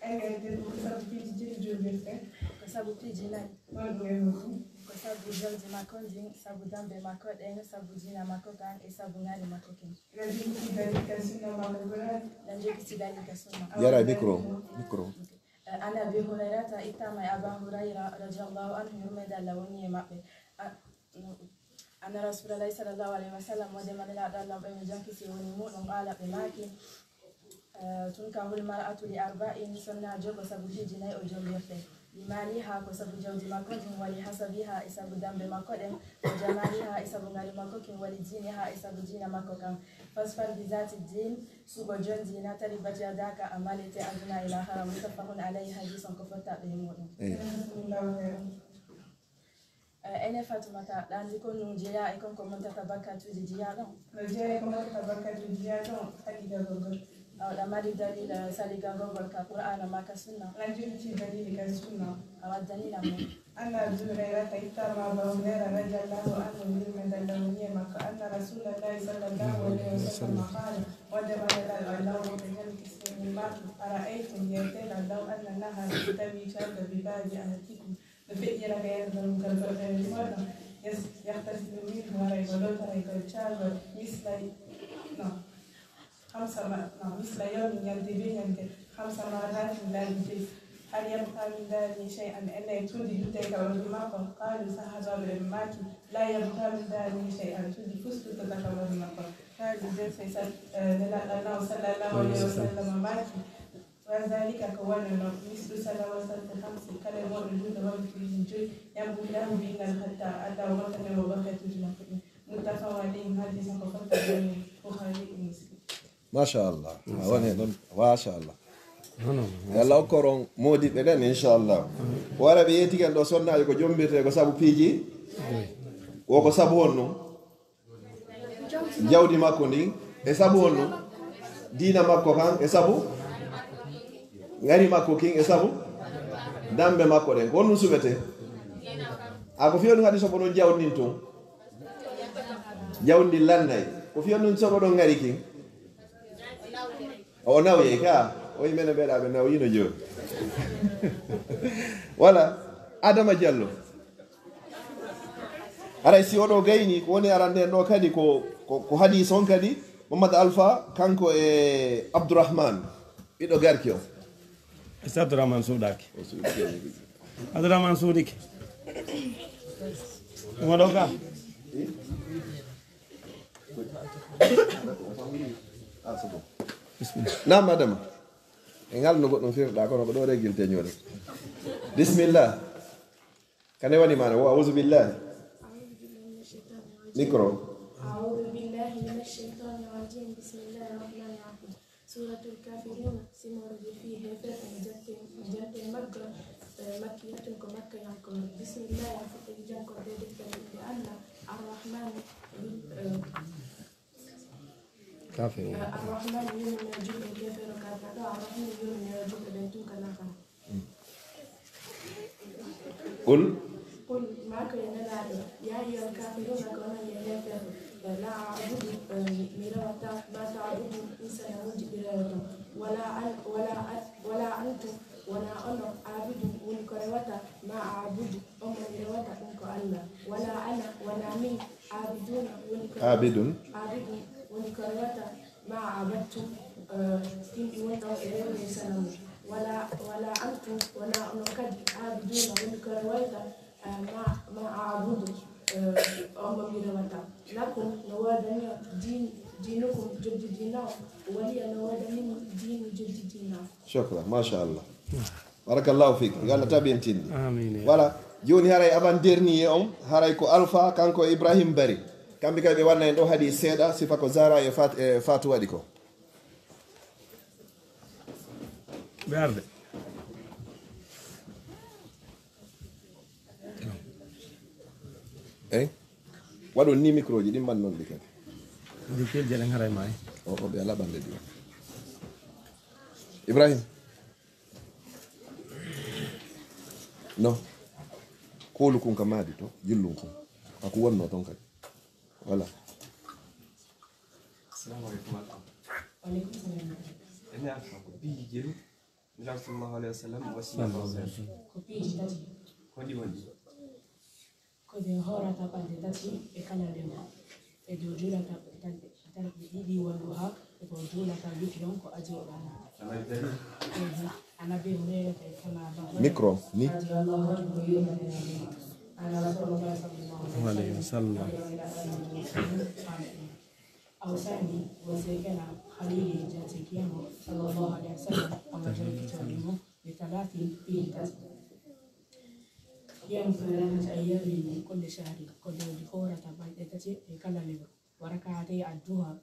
Ene jiyo ko sabu piiji jeɗɗi jombirte. Ko sabu piiji nayi. Honɗum e honɗum? Ko sabu jawdi makko ndin, sabu dambe makko ɗen, sabu diina makko kan, e sabu ŋari makko kin. Ina jogiti dalil ka sunna ma ko Qur'an? Ina jogiti dalil ka sunna. Yara micro, micro. Eh, an Abi Hurayrata, ittama e Aba Hurayra radiyallahu anhu, yurmeende Allah woni e maɓɓe. A-, anna Rasulallahi sallallahu alayhi wa sallam, wonde Nelaaɗo Allah ɓe mi jonki si woni muɗum, qaala ɓe maaki, eh, tunkahul mar'atu li arba'in, sonnaajo ko sabu piiji nayi o jombirte. Li maaliha ko sabu jawdi makko ndin, wa li hasabiha e sabu dambe makko ɗen, wa jamaaliha e sabu ŋari makko kin, wa li diiniha e sabu diina makko kan. Fasfar bi zaati diin, suɓo jon diina, taribat yadaka, a malete aduna e lahara, muttafaqun alayhi, hadiis on ko fottaaɓe e muɗum. Eh, ene Fatumata, ɗa anndi ko ɗum jeyaa e kon ko montata bakkatuuji jeyaa ɗon? No jeyaa e ko montata bakkatuuji jeyaa ɗon, saligagol ngol. Awa ɗa mari dalil, eh, saligagol ngol ka Qur'aana maa ka Sunna? Ina jogiti dalil ka Sunna. Awa dalila mo. Anna Abi Hurayrata, ittama Aba Hurayra radiyallahu anhu, yurmeende Allah woni e makko, anna Rasulallahi sallallahu alayhi wa sallam qaala, wonde Nelaaɗo Allah o ko jam kisi e mum maaki, ara'aytum, yiyeten, law anna nahran, so tawii caagol, bi baabi ahadikum, no feƴƴira ka yerdal mum ngal goɗɗo e mooɗon, yas-, yahtasilu minhu, haray ko lootoray ngol caagol, misla, no, hamsa ma-, no, misla yawmin, ñande bee ñande, hamsa marratin, laabi joy. Hal yabqa min daranihi shay'an, ene tuundi iwde ka ɓanndu makko? Qaalu, sahaabaaɓe ɓen maaki, laa yabqa min daranihi shay'an, tuundi fof suuɗataa ka ɓanndu makko. Qaalu, nden sey sal-, eh, Nelaaɗo Allah sallallahu alayhi wa sallam maaki, Wa zaalika, ko wano non, mislu salawaati khamsi, kala mooɗon juulɗo waktuuji joy, yamhu Llaahu bihinna al-khataa, Allah o wattana mo bakkatuuji makko ɗin. Muttafaqun alayhi, hadiis on ko fottaaɗo e Bukhaari e Muslim. Machallah. A woni ɗon. Machallah. Non, non, non. Yo Allah okkoron moodiɓɓe ɓen, inchallah. Wara ɓe yeetike en ɗo sonnaajo ko jombirte ko sabu piiji. Wo ko sabu honɗum? Jawdi makko ndin, e sabu honɗum? Diina makko kan, e sabu? Ngari makko kin e sabu dambe makko ɗen. Ko honɗun suɓetee? A ko fiyo ɗun haɗi soɓo ɗon jawndin tun. Jawndi lannay. Ko fiyo ɗun soɓo ɗon ngari kin. O nawyay ka. O yimɓe no ɓeɗa ɓe nawyino jooni. Wala Adama Jallo. Haray si oɗo gayni, ko woni aran nden ɗo kadi ko, ko, ko hadis on kadi, Mohammad Alpha, kanko e Abdourahmane, ɓiɗɗo garki on. Est-ce que Abdourahmane suuɗaaki? Abdourahmane suuɗike. Ɗum waɗo ka? Bismillah. Naam, Adama. E ngal no goɗɗum firɗa, kono ko ɗo regilte ñoore. Bismillah. Kane woni maana, wa auzu billahi. Mikro. أعوذ بالله من الشيطان الرجيم. بسم الله الرحمن الرحيم. سورة الكافرون، simoore je fii heeferɓe no jatte, no jatte Makka, eh, makkiyatun ko makkayankoore. Bismillah, no fuɗɗi jankorde deftere innde Allah, Arrahman, eh, Kafirun. Eh, Arrahman yurmino julɓe keefero kafirɗo, Arrahim yurmino julɓe ɓen tun kana kan. Qul. Qul, maako yo Nelaaɗo, yaa ayyuhal kafiruna, ko onon yo heeferɓe, la a'budu, eh, mi rewata, ma ta'budun, ɗin sanamuuji ɗi rewata, wala an, wala an, wala antum, wona onon, aabidun, woni ko rewata, ma a'budu, on mo mi rewata, ɗun ko Allah, wala ana, wona min, aabiduna, woni ko Aabidun. Aabidun, woni ko rewata, ma a'badtum, eh, yimɓe woni ɗon e rewde e sanamu. Wala, wala antum, wona onon kadi, aabiduna, woni ko rewayta, eh, ma, ma a'budu, eh, on mo mi rewata. Lakum, no woodani on, din, diinukum, joddi diina on. Waliya, no woodani mi, diinu, joddi diina on. Shukran, masha Allah. Barakallahu fik. Yo Allah tabintin. Amin. Voilà. Jooni haray avant dernier on, haray ko Alpha, kanko e Ibrahim Bari. Kamɓe kadi ɓe wanna en ɗo hadis seeɗa, sifa ko Zara e Fat-, e Fatou waɗi ko. Ɓe arde. Ey? Waɗon ni micro ji ɗin ɓannon ɗi kadi. Ndi kelje ɗen haray maayi. O, o, ɓe ala ɓande ɗi. Ibrahim. No. Koolu kun ka maadi to, jillun kun. Ako wonno ton kadi. Voilà. Assalamu alaikum, Alpha. Wa alaikum salam. Ene Alpha, ko piiji jelu Nulaaɗo sallallahu alaihi wa sallam wasiyi. Ko piiji tati. Ko ɗi woni? Ko nde hoorata balɗe tati e kala lewru. E dow juulata balɗe tati, balɗe tati ɗiɗi walluha, e ko juulata witri on ko adii o ɗaanata. Amal dalil? Ehe. An Abi Hurayrata kama ba Micro, ni. Radiyallahu anhu, yurmade e Allah. Anna Rasulullah sallallahu alaihi wa sallam. Wa alaihi wa sallam. Awsani, wasiyi kena Khalili, jaati kiyamo, sallallahu alaihi wa sallam, omo jokki toɗi mo, bi thalathin, piiji tati. Yawmu thalathati ayyamin min kulli shahrin, ko dow ɗi hoorata balɗe tati e kala lewru. Wa rak'atay adduha,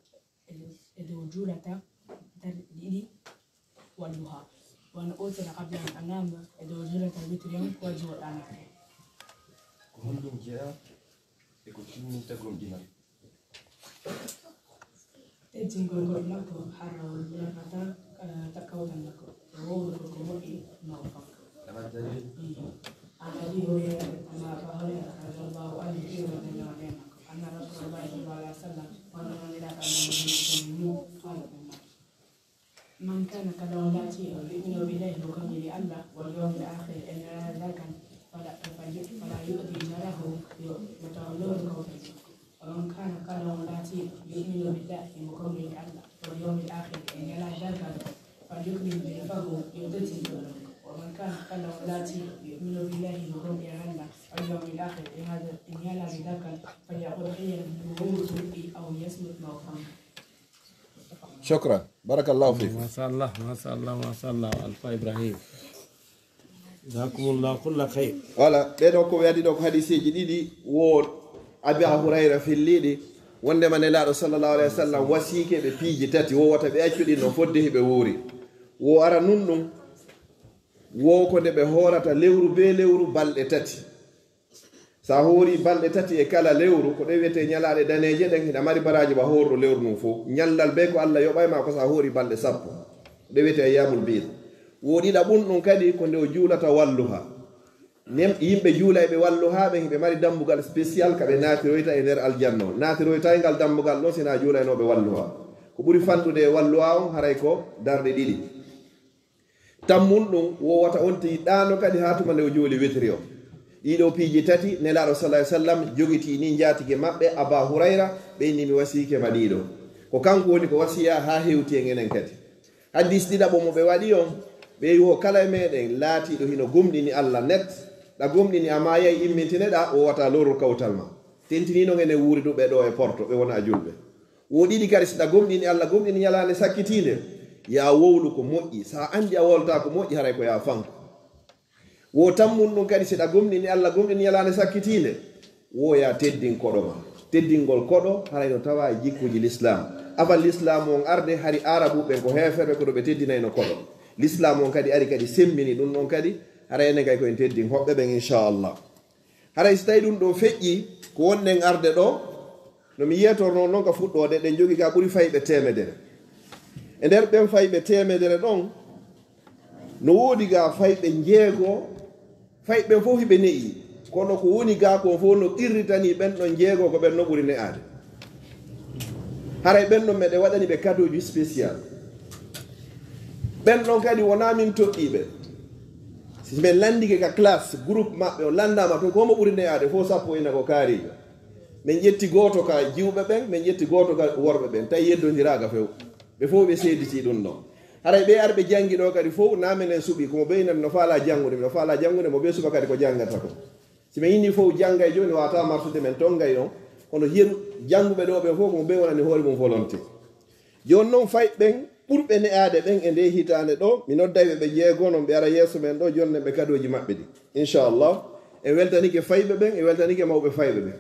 e, e dow juulata darɗe ɗiɗi walluha. Wa an utira qabla an anama, e dow juulata witri on ko adii o ɗaanata. Ko honɗum jeyaa e ko timminta gomɗinal? Teddingol goɗɗo makko, hara o nafata, eh, kawtal makko. O wowlugol ko moƴƴi, ma o fanka. Amal dalil? Mhm. An Abi Hurayrata, kama Aba Hurayrata, radiyallahu anhu, yurmade e Allah e makko. Anna Rasulallahi sallallahu alaihi wa sallam, wonno Nulaaɗo Allah, sallallahu alaihi wa sallam, qala, o maaki. Man kana, kala on laatiiɗo, yu'minu billahi, mo gomɗini Allah, wal yawmil aakhir, e ñalnde darngal, fala, fala, fala yu'di jaarahu, yo, yo taw lowru kawtal makko. Wa man kana, kala on laatiiɗo, yu'minu billahi, mo gomɗini Allah, wal yawmil aakhir, e ñalnde darngal, fal yukrim dayfahu, yo teddin joɗɗo makko. Wa man kana, kala on laatiiɗo, yu'minu billahi, mo gomɗini Allah, wal yawmil aakhir, e ñalnde, e ñalnde darngal, fal yaqul khayran, yo wowlu ko moƴƴi, aw liyasmut, ma o fanka. Shukran. Barakallahu fiik. Masha Allah, masha Allah, masha Allah, Alpha Ibrahim. Jazakumullahu kulla khayr. Voilà, ɓee ɗoo ko ɓe adii ɗoo ko hadiseeji ɗiɗi, wo Abi Hurayra filliiɗi, wondema Nelaaɗo sallallahu alaihi wa sallam wasiike ɓe piiji tati, wo wota ɓe accu ɗin no fodde hiɓe wuuri. Wo ara nun ɗum, wo ko nde ɓe hoorata lewru bee lewru balɗe tati. So a hoori balɗe tati e kala lewru, ko ɗe wiyetee ñalaaɗe daneeje ɗen, hiɗa mari baraaji ba hoorɗo lewru ndun fow. Ñallal bee ko Allah yoɓay ma ko so a hoori balɗe sappo. Ɗe wiyetee ayyaamul biid. Wo ɗiɗaɓun ɗun kadi ko nde o juulata walluha. Nen yimɓe juulayɓe walluha ɓen, ɓe mari dambugal spécial ka ɓe naatiroyta e nder aljanna on. Naatiroytay ngal dambugal ɗon si hinaa juulaynooɓe walluha. Ko ɓuri fanɗude e walluha on haray ko darɗe ɗiɗi. Tammun ɗun, wo wata on tiiɗaano kadi haa tuma nde o juuli witiri on. Ɗii ɗoo piiji tati, Nelaaɗo sallallaahu alayhi wa sallam jogitii nii njaatige maɓɓe Abaa Hurayra, ɓe inni mi wasiike ma ɗii ɗoo. Ko kanko woni ko wasiya haa hewti en enen kadi. Hadiis ɗiɗaɓo mo ɓe waɗi on, ɓe wi'i wo kala e meɗen laatiiɗo hino gomɗini Alla net, ɗa gomɗini a maayay immintine ɗaa, wo wata lorru kawtal ma. Tentini non enen wuuriduɓe ɗoo e Porto, ɓe wonaa julɓe. Wo ɗiɗi kadi, si ɗa gomɗini Alla, gomɗini ñalaande sakkitiinde, yaa wowlu ko moƴƴi. Si a anndi a wowlataa ko moƴƴi, haray ko yaa fanko. Wo tammun ɗun kadi, si ɗa gomɗini Alla, gomɗini ñalaande sakkitiinde, wo yaa teddin koɗo ma. Teddingol koɗo, haray no tawaa e jikkuuji Lislaam. Avant Lislaam on arde, hari Aarabuɓe ɓen ko heeferɓe, kono ɓe teddinayno koɗo. Lislaam on kadi ari kadi sembini ɗun ɗon kadi, haray enen kay ko en teddin hoɓɓe ɓen, inchallah. Haray si tawii ɗun ɗoo feƴƴii, ko wonɗen arde ɗoo, no mi yeetornoo non ka fuɗɗoode, ɗen jogii gaa ɓuri fayɓe teemedere. E nder ɓen fayɓe teemedere ɗon, no woodi gaa fayɓe njeego, fayɓe ɓen fow hiɓe ne'i. Kono ko woni gaa kon fow no qirritanii ɓen ɗon njeego ko ɓen no ɓuri ne'aade. Haray ɓen ɗon meɗen waɗani ɓe kadooji spécial. Ɓen ɗon kadi wonaa min toɗɗii ɓe. Si men lanndike ka classe, groupe maɓɓe, o lanndaama ton, ko mo ɓuri ne'aade fow sappo ina ko kaariijo. Men ƴetti gooto ka jiwɓe ɓen, men ƴetti gooto ka worɓe ɓen, tawi yeddondiraaka few. Ɓe fow ɓe seeditii ɗun ɗon. Haray ɓee arɓe janngi ɗoo kadi fow, naa menen suɓii, ko mo bee ina no faalaa janngude, no faalaa janngude, mo bee suɓa kadi ko janngata kon. Si men inni fow janngay jooni, waawataa marsude men tonngay on, kono yeru jannguɓe ɗoo ɓen fow, ko mo bee wonani hoore mun volonté. Jooni non, fayɓe ɓen ɓurɓe ne'aade ɓen e ndee hitaande ɗoo, mi nodday ɓe, ɓe njeego non, ɓe ara yeeso men ɗoo, jonnen ɓe kadooji maɓɓe ɗin. Inchallah, en weltanike fayɓe ɓen, en weltanike mawɓe fayɓe ɓen.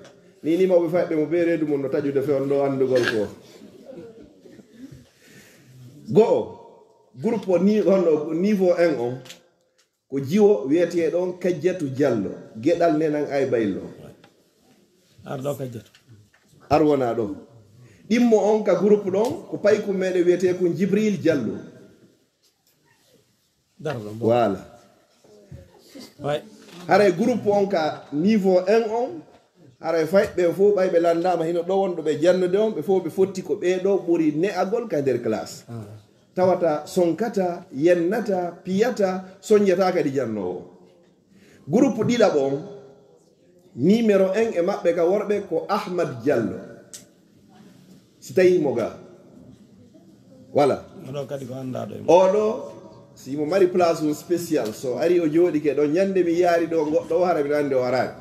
Nii nii mawɓe fayɓe mo bee reedu mun no taƴude fewndo anndugol ko. Go'o, groupe ni, honno niveau un on, ko jiwo wi'eteeɗo on Kajjatu Jallo, geɗal Nenan Aybaylo. Ar ɗoo Kajjatu. Ar wonaa ɗoo. Ɗimmo on ka groupe ɗon, ko paykun meɗen wi'eteekun Jibril Jallo. Daro ɗon bo. Voilà. Way. Haray groupe on ka niveau un on, haray fayɓe ɓen fow, ɓay ɓe lanndaama, hino ɗoo wonɗo ɓe jannude on, ɓe fow ɓe fotti ko ɓee ɗoo ɓuri ne'agol ka nder classe. Ah. Tawata sonkataa, yennataa, piyataa, sonnjataa kadi jannoowo. Groupe ɗiɗaɓo on, numéro un e maɓɓe ka worɓe ko Ahmad Jallo. Si tawii mo gaa. Voilà. Oɗo kadi ko anndaaɗo e mo. Oɗo, si mo mari place on spécial, so ari o jooɗike ɗo, ñande mi yaari ɗo goɗɗo o, hara miɗo anndi o araani.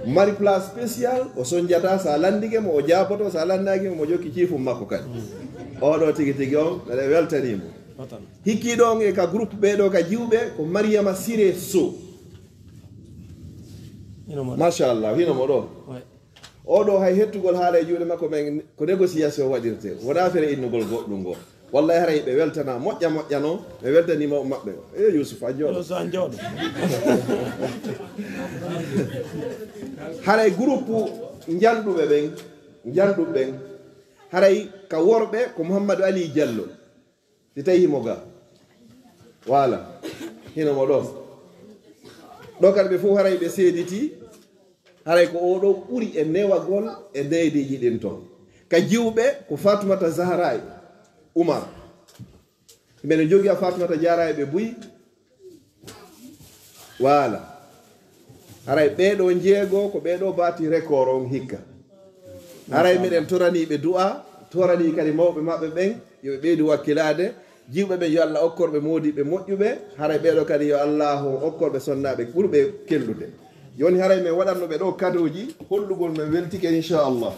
Mari place spécial, o sonnjataa, sa lanndike mo, o jaaboto, sa lanndaaki mo, mo jokki ciifum makko kadi. Oɗo tigi tigi on, mbeɗa weltanii mo. Watan. Hikkiiɗo on e ka groupe ɓee ɗo ka jiwɓe, ko Mariama Siré Sow. Hino mo ɗo. Machallah, hino mo ɗo. Ouais. Oɗo hay hettugol haala e juuɗe makko men ko négociation waɗirte. Wonaa fere innugol goɗɗum ngo. Wallahi haray ɓe weltana moƴƴa moƴƴa non, ɓe weltanii mawɓe maɓɓe. E Yusuf, a jooɗo. Yusuf, a jooɗo. Haray groupe njanɗuɓe ɓen, njanɗuɓe ɓen, haray ka worɓe ko Mouhamadou Ali Diallo. Si tawii himo ga. Voilà. Hino mo ɗo. Ɗo kadi ɓe fof haray ɓe seeditii. Haray ko oo ɗoo ɓuri e newagol e ndeedeeji ɗin ton. Ka jiwɓe ko Faatumata Zahra e Umar. Mbeɗen jogii a Faatumata Zahra e ɓe buy. Voilà. Haray ɓee ɗoo njeego ko ɓee ɗoo baati record on hikka. Haray miɗen toranii ɓe du'a, toranii kadi mawɓe maɓɓe ɓen, yo ɓe ɓeydu wakkilaade. Jiwɓe ɓen yo Allah okkor ɓe moodiɓɓe moƴƴuɓe, haray ɓee ɗoo kadi yo Allaahu okkor ɓe sonnaaɓe ɓurɓe kelɗude. Jooni haray men waɗanno ɓe ɗoo kadooji, hollugol men weltike inchallah.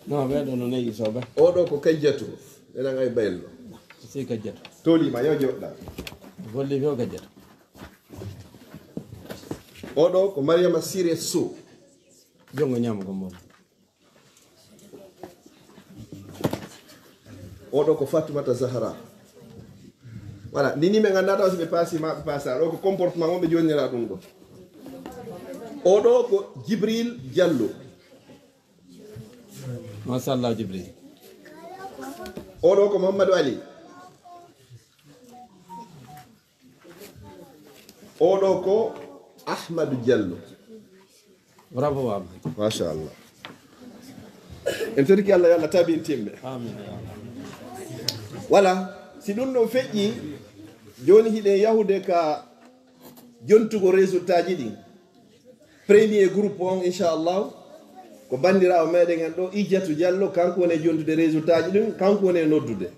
Non, ɓee ɗoo no neyi soɓe. Oo ɗoo ko Kajjatu, ɓe nan ay baylo. Sey Kajjatu. Toliima, yo joɗɗa. Golli few Kajjatu. Oo ɗoo ko Mariama Siré Sow. Jonngo ñaamo ko mon. Oo ɗoo ko Faatumata Zahra. Voilà, ni ni ɓe nganndaa ɗoo si ɓe paasi ma ɓe paasa. Ɗoo ko comportement on ɓe jonnira ɗum ɗoo. Oo ɗoo ko Jibril Diallo. Machallah, Jibril. Oo ɗoo ko Mamadou Ali. Oɗo ko Ahmadu Diallo. Bravo, Ahmad. Machallah. En toriki Allah, yo Allah tabintin ɓe. Amin. Voilà, si ɗum ɗo feƴƴi, joni hiɗen yahude ka jontugo résultat ji ɗin. Premier groupe on, inchallah, ko bandirawo meɗen en ɗo, Ijjatu Diallo, kanko woni e jontude résultat ji ɗin, kanko woni e noddude.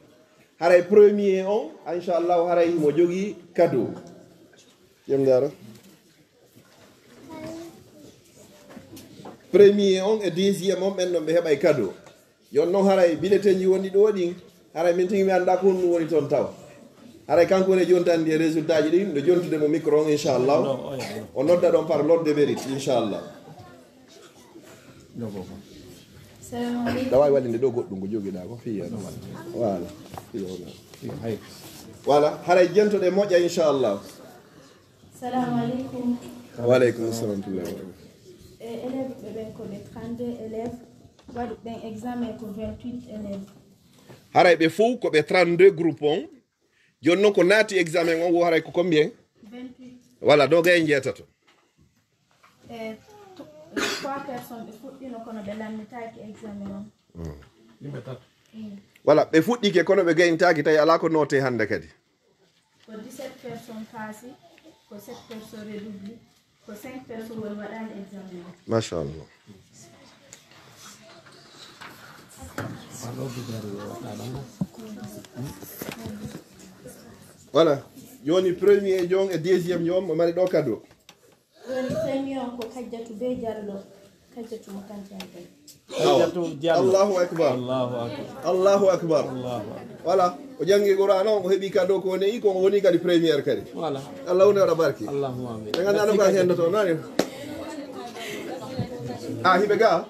Haray premier on, inchallah, haray himo jogii cadeau. Yem dara. Premier on e deuxième on, ɓen ɗon ɓe heɓay cadeau. Yon non, haray bulletin ji woni ɗo ɗin, haray min tigi mi annda ko honɗum woni ton taw. Haray kanko woni jontande e résultat ji ɗin, no jontude mo micro on, inchallah. O nodda ɗon par l'ordre de mérite, inchallah. Salamu aleykum. Ɗa waawi waɗinde ɗo goɗɗum ko jogiɗaa ko, fiya no waɗa. Voilà. Fiya no waɗa. Voilà, haray jentoɗe moƴƴa, inchallah. Salamu aleykum. Wa aleykum salam wa rahmatullah. E élève ɓe ɓen ko ɓe trente-deux élèves, waɗuɓe ɓen examen ko vingt-huit élèves. Haray ɓe fow ko ɓe trente-deux groupe on. Jooni non ko naati examen on wo haray ko combien? Vingt-huit. Voilà, donc en jeetato. E to- trois personnes ɓe fuɗɗino kono ɓe lammitaaki examen on. Yimɓe tato. Mm. Voilà, ɓe fuɗɗike kono ɓe gayntaaki, tawi alaa ko note hannde kadi. Ko dix-sept personnes paasi, ko sept personnes redouble, ko cinq personnes woni waɗaani examen o. Machallah. Voilà. Jooni premier jon e deuxième jon mo mari ɗo cadeau. Woni premier on ko Kajjatu Bey Diallo. Kajjatu mo kanti an kadi. Kajjatu Diallo. Allahu akbar. Allahu akbar. Allahu akbar. Allahu akbar. Voilà. O janngi Qur'an on, o heɓi cadeau ko ne'i, ko o woni kadi première kadi. Voilà. Allah woni waɗa barki. Allahumma amin. Ɓe nganndaa no ka hendoto, nani? Ah, hiɓe ga?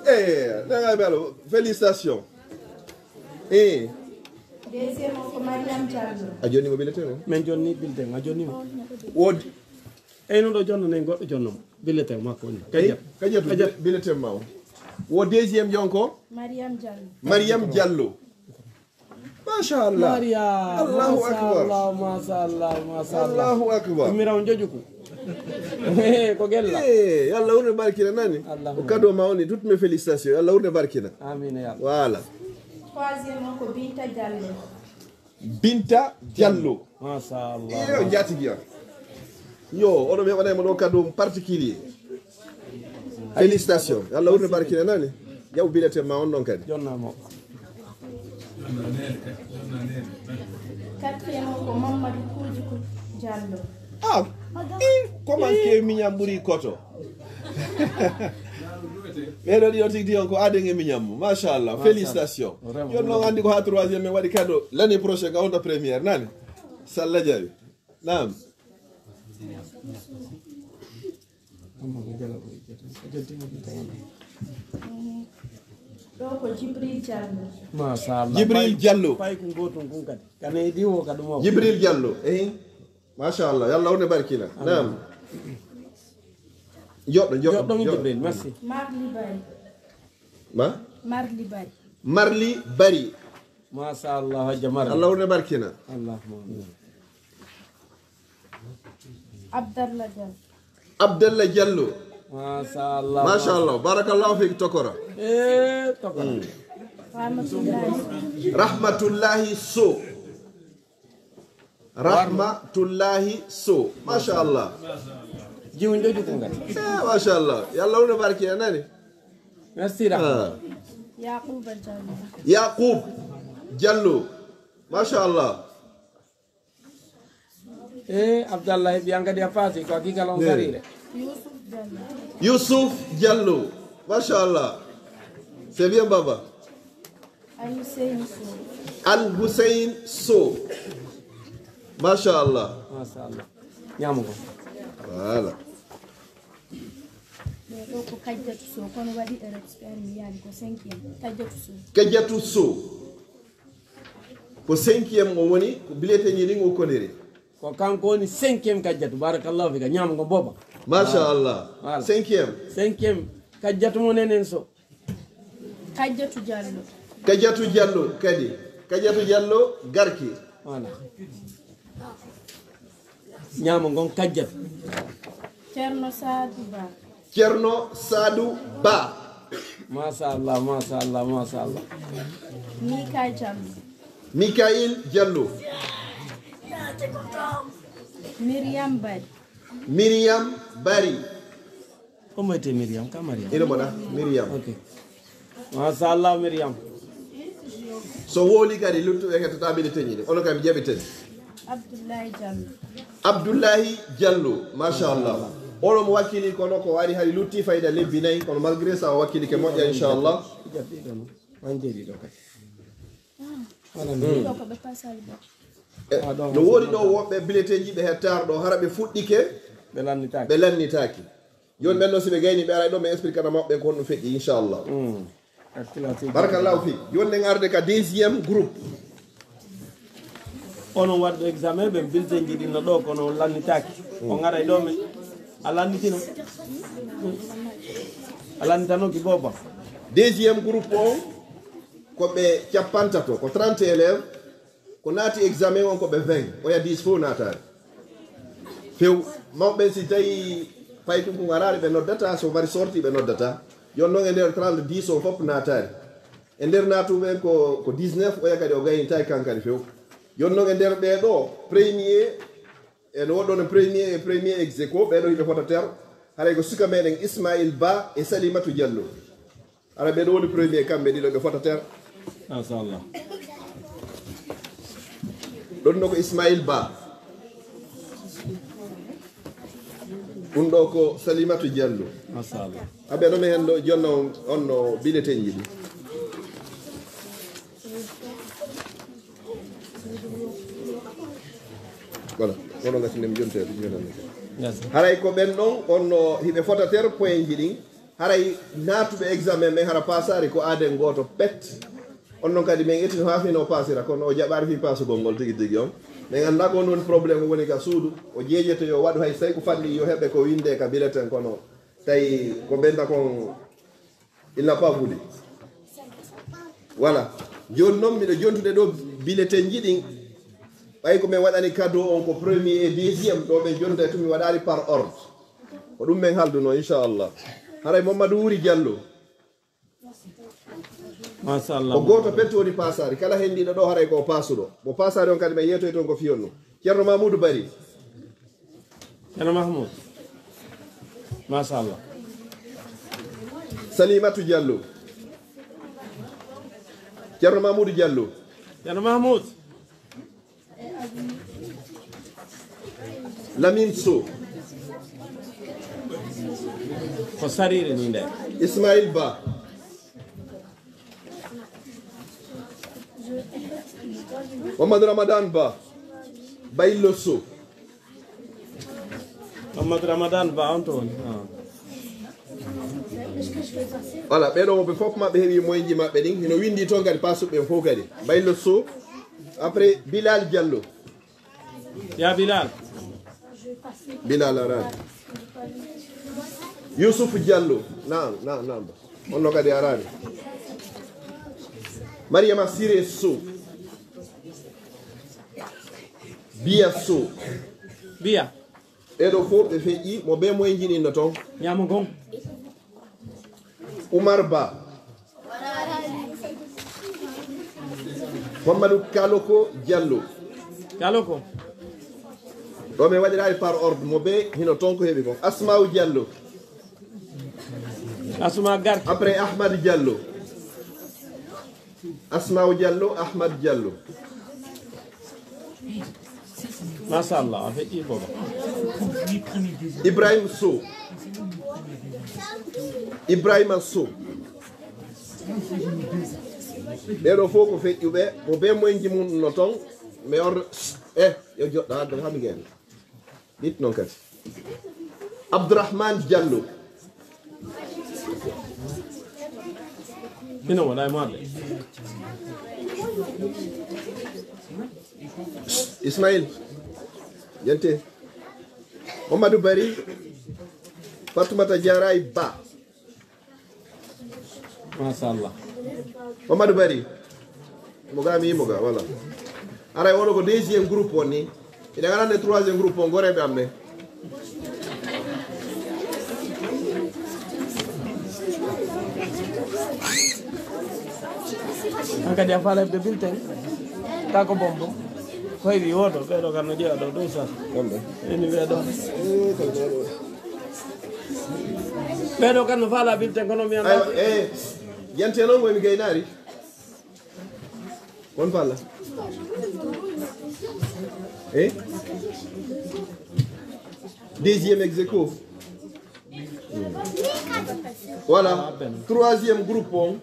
Eh, nanga belo. Félicitations. Eh. Deuxième on ko Mariam Diallo. A jonni mo bulletin o? Min jonni bulletin, a jonni mo? Woodi. Eyyi, no ɗo jonno nen goɗɗo jonno mo. Bulletin makko woni. Kajjatu. Kajjatu, Kajjatu. Bulletin ma o. Wo deuxième jon ko? Mariam Diallo. Mariam Diallo. Machallah. Mariam, Allahu akbar. Machallah, machallah, machallah. Allahu akbar. Miraw jojuku. Eh, ko gella. Eh, Allah wurne barkina nani. Allah. O cadeau ma woni, toutes mes félicitations. Allah wurne barkina. Amin ya Allah. Voilà. Troisième on ko Binta Diallo. Binta Diallo. Machallah. Iyo, jaatigi am. Yo, oɗo mi heɓanay mo ɗo cadeau particulier. Félicitations. Yo Allah wurne barkina nani. Jaw bulletin ma on ɗon kadi. Jonna mo. Quatrième on ko Mamadou Koudikou Diallo. Ah, eh, comment que miñam ɓuri koto? Ɓeɗo ɗiɗo tigi tigi on ko aden e miñam mo. Machallah. Félicitations. Vraiment. Yon non andi ko ha troisième min waɗi cadeau. L'année prochaine ka wonta première nani. Salla jawi. Naam. Ɗo ko Jibril Diallo. Machallah. Jibril Diallo. Pay ko gotum kun kadi. Kane di wo ka ɗum o. Jibril Diallo. Eh. Machallah. Yo Allah wone barkina. Amin. Naam. Joɗɗo, joɗɗo, joɗɗo. Joɗɗo, Jibril. Merci. Marli Bari. Ma? Marli Bari. Marli Bari. Machallah, Hajja Marli. Allah wone barkina. Allahumma amin. Abdallah Diallo. Abdallah Diallo. Machallah. Machallah. Barakallahu fik, tokora. Eh, tokora. Mm. Rahmatullahi. Rahmatullahi Sow. Rahmatullahi Sow. Machallah. Jiwin ɗo juko ngal. Eh, machallah. Yo Allah wurne barki, a nani? Merci, Rahma. Ah. Yaquba Diallo. Yaqub Diallo. Machallah. Eh, Abdallah, heɓi an kadi a paasi, ko haqiqa lan sarire. Yusuf Diallo. Yusuf Diallo. Machallah. C'est bien, Baba. Al Hussein Sow. Al Hussein Sow. Machallah. Machallah. Ñaama ko. Voilà. Ɓe ɗo ko Kajjatu Sow, kono waɗi erreur, mi yaali ko cinquième. Kajjatu Sow. Kajjatu Sow. Ko cinquième o woni, ko bulletin ji ɗin o koniri. Ko kanko woni cinquième Kajjatu. Barakallahu fika. Ñaama ko boba. Machallah. Voilà. Cinquième. Cinquième. Kajjatu mo nenen Sow. Kajjatu Diallo. Kajjatu Diallo kadi. Kajjatu Diallo garki. Voilà. Ñaamo ngon kajjat. Ceerno Saadu Ba. Ceerno Saadu Ba. Machallah, machallah, machallah. Mika Jam. Mikail Diallo. Miriam Bari. Miriam Bari. Comment était Miriam? Ka Mariam? Ino mona Miriam. Ok. Machallah, Miriam. So woli kadi luttuɓe hettata bile teñiɗi. Ono kam jaɓiten. Abdoulaye Diallo. Abdoulahi Diallo. Machallah. Oɗo mo wakkili kono ko wari hari lutti fayda lebbi nayi kono malgré ça o wakkili ke moƴƴa inchallah. Manjeri ɗo kay. Ɗo ko ɓe pasal ba. No wori ɗo woɓɓe bileteji ɓe hettare ɗo hara ɓe fuɗɗike. Ɓe lannitaki. Ɓe lannitaki. Joni ɓen noon si ɓe gayni ɓe aray ɗo mi explique ana maɓɓe ko honɗum feƴƴi inchallah. Barakallahu fik. Joni ɗen arde ka deuxième groupe. Onon waɗɗo examen ɓen bulletin ji ɗin no ɗo kono on lannitaki. On aray ɗo men a lannitino. A lannitanoki booba. Deuxième groupe on ko ɓe cappantato ko trente élèves. Ko naati examen on ko ɓe vingt oya dix fof naataani. Few mawɓe si tawi paytum ko ngaraade ɓe noddata so mari sorti ɓe noddata. Yon noon e nder trente dix o fof naataani. E nder naatuɓe ko ko dix-neuf oya kadi o gaynitaaki kankadi few. Yon noon e nder ɓee ɗo premier e no woɗɗono premier e premier ex aequo ɓee ɗo hiɓe fota ter. Haray ko suka meɗen Ismail Ba e Salimatu Diallo. Ara ɓe ɗo woni premier kamɓe ɗiɗo ɓe fota ter. Machallah. Ɗon ɗo ko Ismail Ba. Ɗum ɗo ko Salimatu Diallo. Machallah. Aɓe ɗo mi hen ɗo jonno on no bileteji ɗi. Voilà, oɗo gasi nem jonte ɗum ñonande. Haray ko ɓen ɗon on no hiɓe fota ter point ji ɗin. Haray naatuɓe examen men hara pasaari ko aaden gooto pet. On noon kadi min etino haa fino paasira kono o jaɓaari fii paasugol ngol tigi tigi on. Min anndaa ko on woni problème o woni ka suudu o jeejeto yo waɗu hay so tawi ko fanɗi yo heɓe ko winde ka bulletin kono tawi ko ɓennda kon il n'a pas voulu. Voilà. Jooni noon miɗo jontude ɗo bulletin ji ɗin. Ɓay ko min waɗani cadeau on ko premier et deuxième ɗo ɓe jonta e tumi waɗaali par ordre. Ko ɗum min haalduno inchallah. Haray Mamadou Wuri Diallo. Machallah. O gooto pet woni pasaari kala henndiiɗo ɗo haray ko o paasuɗo mo pasaari on kadi min yeetoy toon ko fiyonno. Ceerno Mamoudou Bari. Ceerno Mahmoud. Machallah. Salimatu Diallo. Ceerno Mamoudou Diallo. Ceerno Mahmoud. Lamine Sow. Ko sarire ni nder. Ismail Ba. Mamadou Ramadan Ba. Baylo Sow. Mamadou Ramadan Ba on to woni. Voilà ɓeɗo ɓe fof maɓɓe heeɓi moyenji maɓɓe ɗin hino windi toon kadi pasuɓe ɓen fof kadi. Baylo Sow. Après Bilal Diallo. Ya Bilal. Bilal araani. Youssouf Diallo. Naam naam naam. On no kadi araani. Mariama Siré Sow. Biya Sow. Biya. Ɓeɗo fof ɓe feƴƴi mo be moyenji ɗin no toon. Ñaamo ngon. Oumar Ba. Mamadou Kaloko Diallo. Kaloko. Ɗo min waɗiraali par ordre mo be hino toon ko heɓi kon. Asmaou Diallo. Asma Garki. Après Ahmad Diallo. Asmaou Diallo, Ahmad Diallo. Machallah a feƴƴi booba. Ibrahim Sow. Ibrahima Sow. Ɓeɗo fof ko feƴƴuɓe mo be moyenji mum no toon. Mais on e yo joɗɗo hadde hami gen. Ɗit noon kadi. Abdourahmane Diallo. Ino waɗa e maɓɓe. Ismail. Yente. Mamadou Bari. Fatoumata Diaray Ba. Machallah. Mamadou Bari. Mo ga mi mo ga wala. Aray wono ko deuxième groupe woni. Ina ganande troisième groupe on, goreɓe am ɓe. An kadi a faala heɓde bulletin? Ta ko bombo. Koyri woto, ɓeɗo kan no jeeya ɗo, ɗum sa. Kamɓe. Eni ɓeɗo. Eh, kamɓe ɗo. Ɓeɗo kan no faala bulletin, kono mi anda. Aywa, eh, yante noon, moy mi gaynaari. Kon falla. Eh? Deuxième ex aequo. Voilà. Troisième groupe on.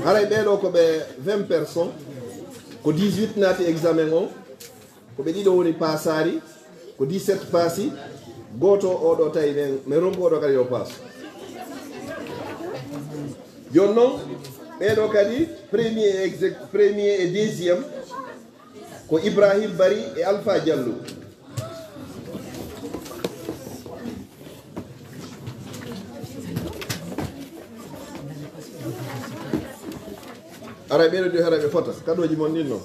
Haray ɓeɗo ko ɓe vingt personnes. Ko dix-huit naati examen o. Ko ɓe ɗiɗo woni paasaari. Ko dix-sept paasi. Gooto o ɗo tawi men, men ronku o ɗo kadi yo paas. Jooni noon, ɓeɗo kadi premier exec-, premier et deuxième ko Ibrahim Bari e Alpha Diallo. Ara ɓeɗo ɗo hara ɓe fota, kadoji mon ɗin noon.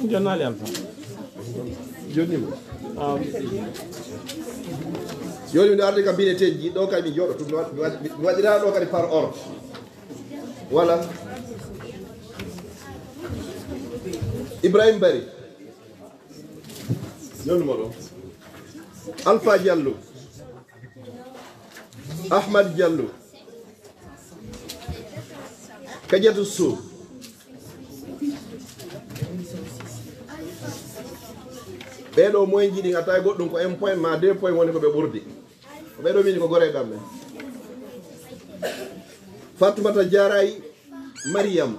Jonnaali am tan. Jonnimo. Ah. Joni miɗo arde ka bileteji ɗo kay mi jooɗo tun, mi waɗ-, mi waɗ-, mi waɗira ɗo kadi par ordre. Voilà. Ibrahim Bari. Jonnimo ɗo. Alpha Diallo. Ahmad Diallo. Kadiatou Sow. Ɓeɗo moyen jiɗi gatta e goɗɗum ko un point ma deux point woni ko ɓe ɓurdi. Ko ɓeɗo mini ko goreɗam ɓe. Fatoumata Diaray Mariam.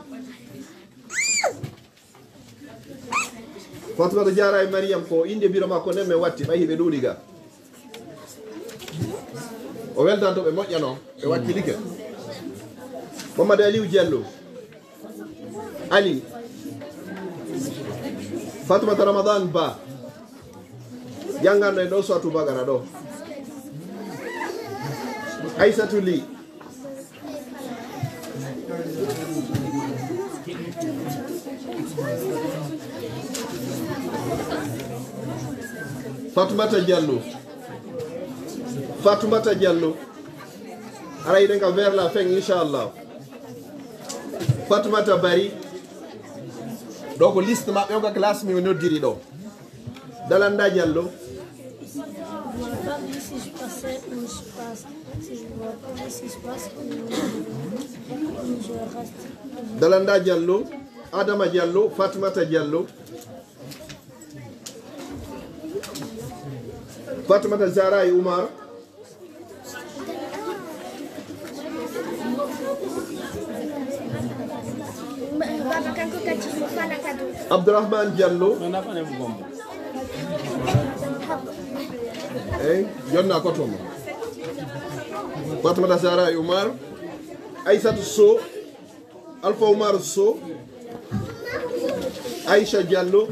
Fatoumata Diaray Mariam ko inde biro makko nden min watti ɓay hiɓe ɗuuɗi ga. O weltanto ɓe moƴƴano ɓe wakkilike. Mamadou Aliou Diallo. Ali. Fatoumata Ramadan Ba. Jannganɗo en ɗo Souratoul Baqara ɗo. Aissatou Ly. Fatoumata Diallo. Fatoumata Diallo. Ara hiɗen ka vers la fin, inchallah. Fatoumata Bari. Ɗo ko liste maɓɓe on ka classe mi noddiri ɗo. Dalanda Diallo. Je vais pas dire si je passe ou je passe. Si je vois pas si je passe ou je reste. Dalanda Diallo, Adama Diallo, Fatoumata Diallo. Fatoumata Zahra e Oumar. Baba kanko kadi mo fala kado. Abdourahmane Diallo. Eyyi, jonna ko toon. Fatoumata Zahra e Oumar. Aissatou Sow. Alpha Oumar Sow. Aisha Diallo.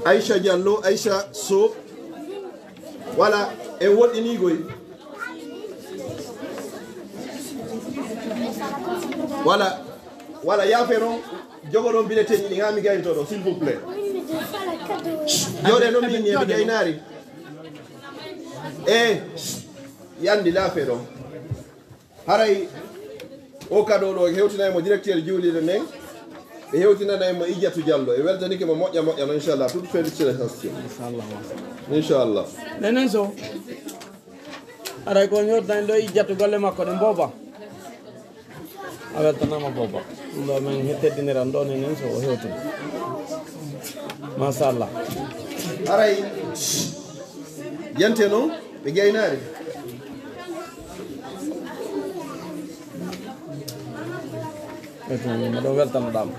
Aisha Diallo, Aisha Sow. Voilà, en woɗɗiniigoy. Voilà. Voilà, yaafe noon, jogo ɗon bileteeji ɗi haa mi gaynto ɗo, s'il vous plaît. Jooɗe noon min ni mi gaynaari. E yandi laafe ɗon. Haray o kado ɗo hewtinay mo directeur juulirde nden. Ɓe hewtinanay mo Ijjatu Diallo. E weltanike mo moƴƴa moƴƴa no inchallah. Toute félicitations. Inchallah. Nenen so. Haray ko ñootnay ɗo Ijjatu golle makko ɗen booba. A weltanama booba. Ɗo men he teddiniran ɗo nenen so o hewtin. Machallah. Haray. Jante noon. Ɓe gaynaari. Mboɗo weltanoɗaama.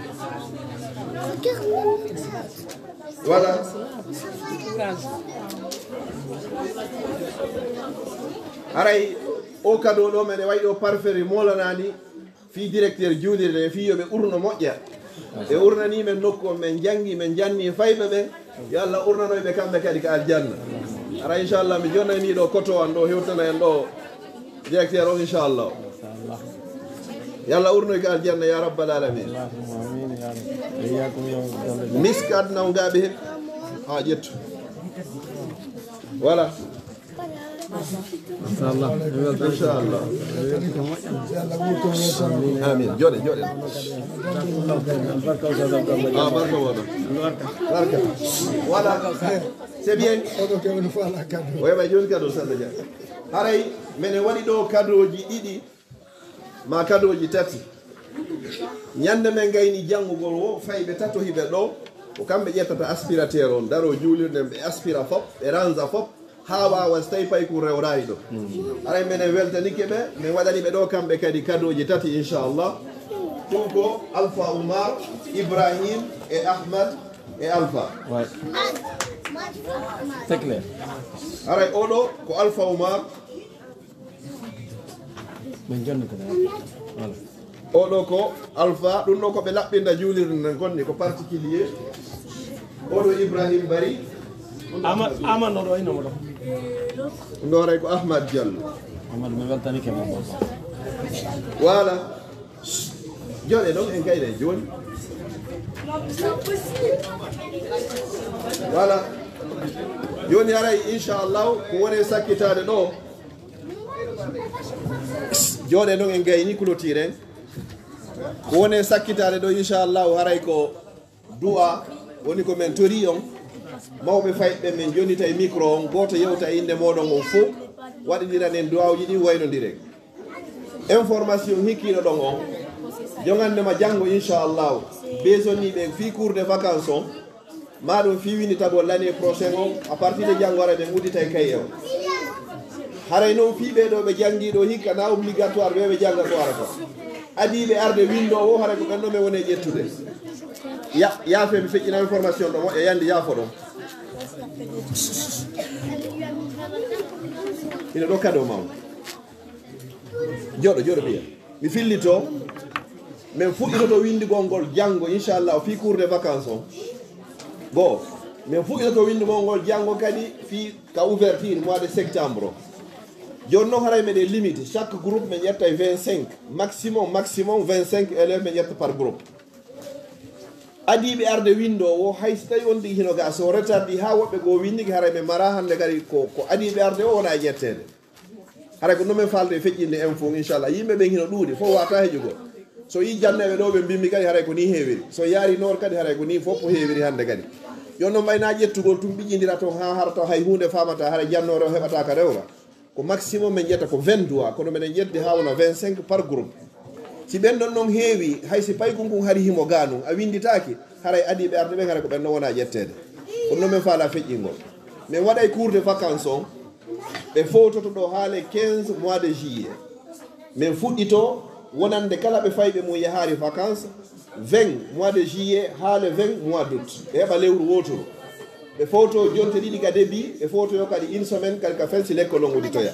Voilà. Haray o kado ɗo men e wayi ɗo parfait molanani. Fii directeur juulirde e fii yo ɓe urno moƴƴa. Ɓe urnanii men nokku on, men janngi, men janni fayɓe ɓe. Yo Allah urnanoy ɓe kamɓe kadi ka aljanna. Ara inchallah mi jonnanii ɗo koto an ɗo hewtana en ɗo directeur on inchallah. Yo Allah urnoy ko aljanna, ya rabbal alamin. Miskad naw ngaɓe he. Ha ƴettu. Voilà. Inchallah. Inchallah. Amin. Jooɗe, jooɗe. Ah, barka wona. Barka. Voilà. C'est bien. Oɗo kewno fala cadeau. Oye ɓay joni cadeau sanne ja. Haray menen waɗi ɗo cadeauji ɗiɗi. Ma kadooji tati. Ñande men gayni janngugol wo, fayɓe tato hiɓe ɗo, ko kamɓe ƴettata aspirateur on, daro juulirde ɓe aspira fop, ɓe ranza fop, haa waawa so tawi payku rewraay ɗo. Aray menen weltanike ɓe, men waɗani ɓe ɗo kamɓe kadi kadooji tati, inchallah. Ɗum ko Alpha Oumar, Ibrahim e Ahmad e Alpha. Ouais. C'est clair. Aray oɗo ko Alpha Oumar. Min jonni ko voilà. Oɗo ko Alpha, ɗum ɗo ko ɓe laɓɓinta juulirde nden konni ko particulier. Oɗo Ibrahim Bari. Ama ama no ɗo ino mo ɗo. Ɗum ɗo haray ko Ahmad Diallo. Amadou mi weltanike mo baba. Voilà. Jooɗe ɗon en kayre jooni. Voilà. Jooni haray inchallahu ko woni sakkitaade ɗo. Jooɗe noon en gayni clôture en. Ko woni sakkitaade ɗo inchallahu haray ko du'a woni ko men tori on. Mawɓe fayɓe men jonnita e micro on, gooto yewta e innde mooɗon on fof. Waɗindiran en du'aawuji ɗi waynondiren. Information hikkiiɗo ɗon on. Jongande ma janngo inchallahu. Besonni ɓe fii cours de vacances on. Ma ɗum fii winnditagol l'année prochaine on, à partir de janngo haray ɓe udditay kay on. Haray noon fii ɓee ɗo ɓe janngi ɗo hikka na obligatoire ɓe ɓe jannga ko arata. Adii ɓe arde winndo o haray ko ɓen ɗo men woni e ƴettude. Ya yaafe mi feƴƴina information ɗo moƴƴa yandi yaafo ɗon. Ina ɗo kado maw. Jooɗo jooɗo ɓiya. Mi fillito. Min fuɗɗitoto winndugol ngol janngo inchallah fii cours de vacances on. Goo. Min fuɗɗitoto winndugol ngol janngo kadi fii ka ouverture mois de septembre. Jooni noon haray meɗen limite chaque groupe min ƴettay vingt-cinq maximum maximum vingt-cinq élèves min ƴetta par groupe. Adiiɓe arde winndo o hay so tawi on tigi hino ga so retardi haa woɓɓe goo winndiki haray min mara hannde kadi ko ko adiiɓe arde o wona e ƴetteede. Haray ko noon men faalde e feƴƴinde en fof inchallah yimɓe ɓen hino ɗuuɗi fof wata heƴugol. So yi janneeɓe ɗo ɓe mbimmi kadi haray ko ni heewiri so yaari noor kadi haray ko ni fof ko heewiri hannde kadi. Yo noon mbayna ƴettugol tun ɓiƴƴindira toon haa hara taw hay huunde faamata haray jannoore o heɓata ka rewra. Ko maximum men ƴetta ko vingt doigts kono meɗen ƴettude haa wona vingt-cinq par groupe. Si ɓen ɗon noon heewi hay si paykun kun hari himo ga nun a winnditaaki haray adiiɓe arde ɓen haray ko ɓen ɗon wona ƴetteede. Kono noon men faala feƴƴingol. Min waɗay cours de vacances on. Ɓe fowtoto ɗo haa le quinze mois de juillet. Min fuɗɗito wonande kala ɓe fayɓe mum yahaari vacances vingt mois de juillet haa le vingt mois d'août ɓe heɓa lewru wooturu. Ɓe fowto jonte ɗiɗi ka début ɓe fowtoyo kadi une semaine kadi ka fen si lekkol on udditoya.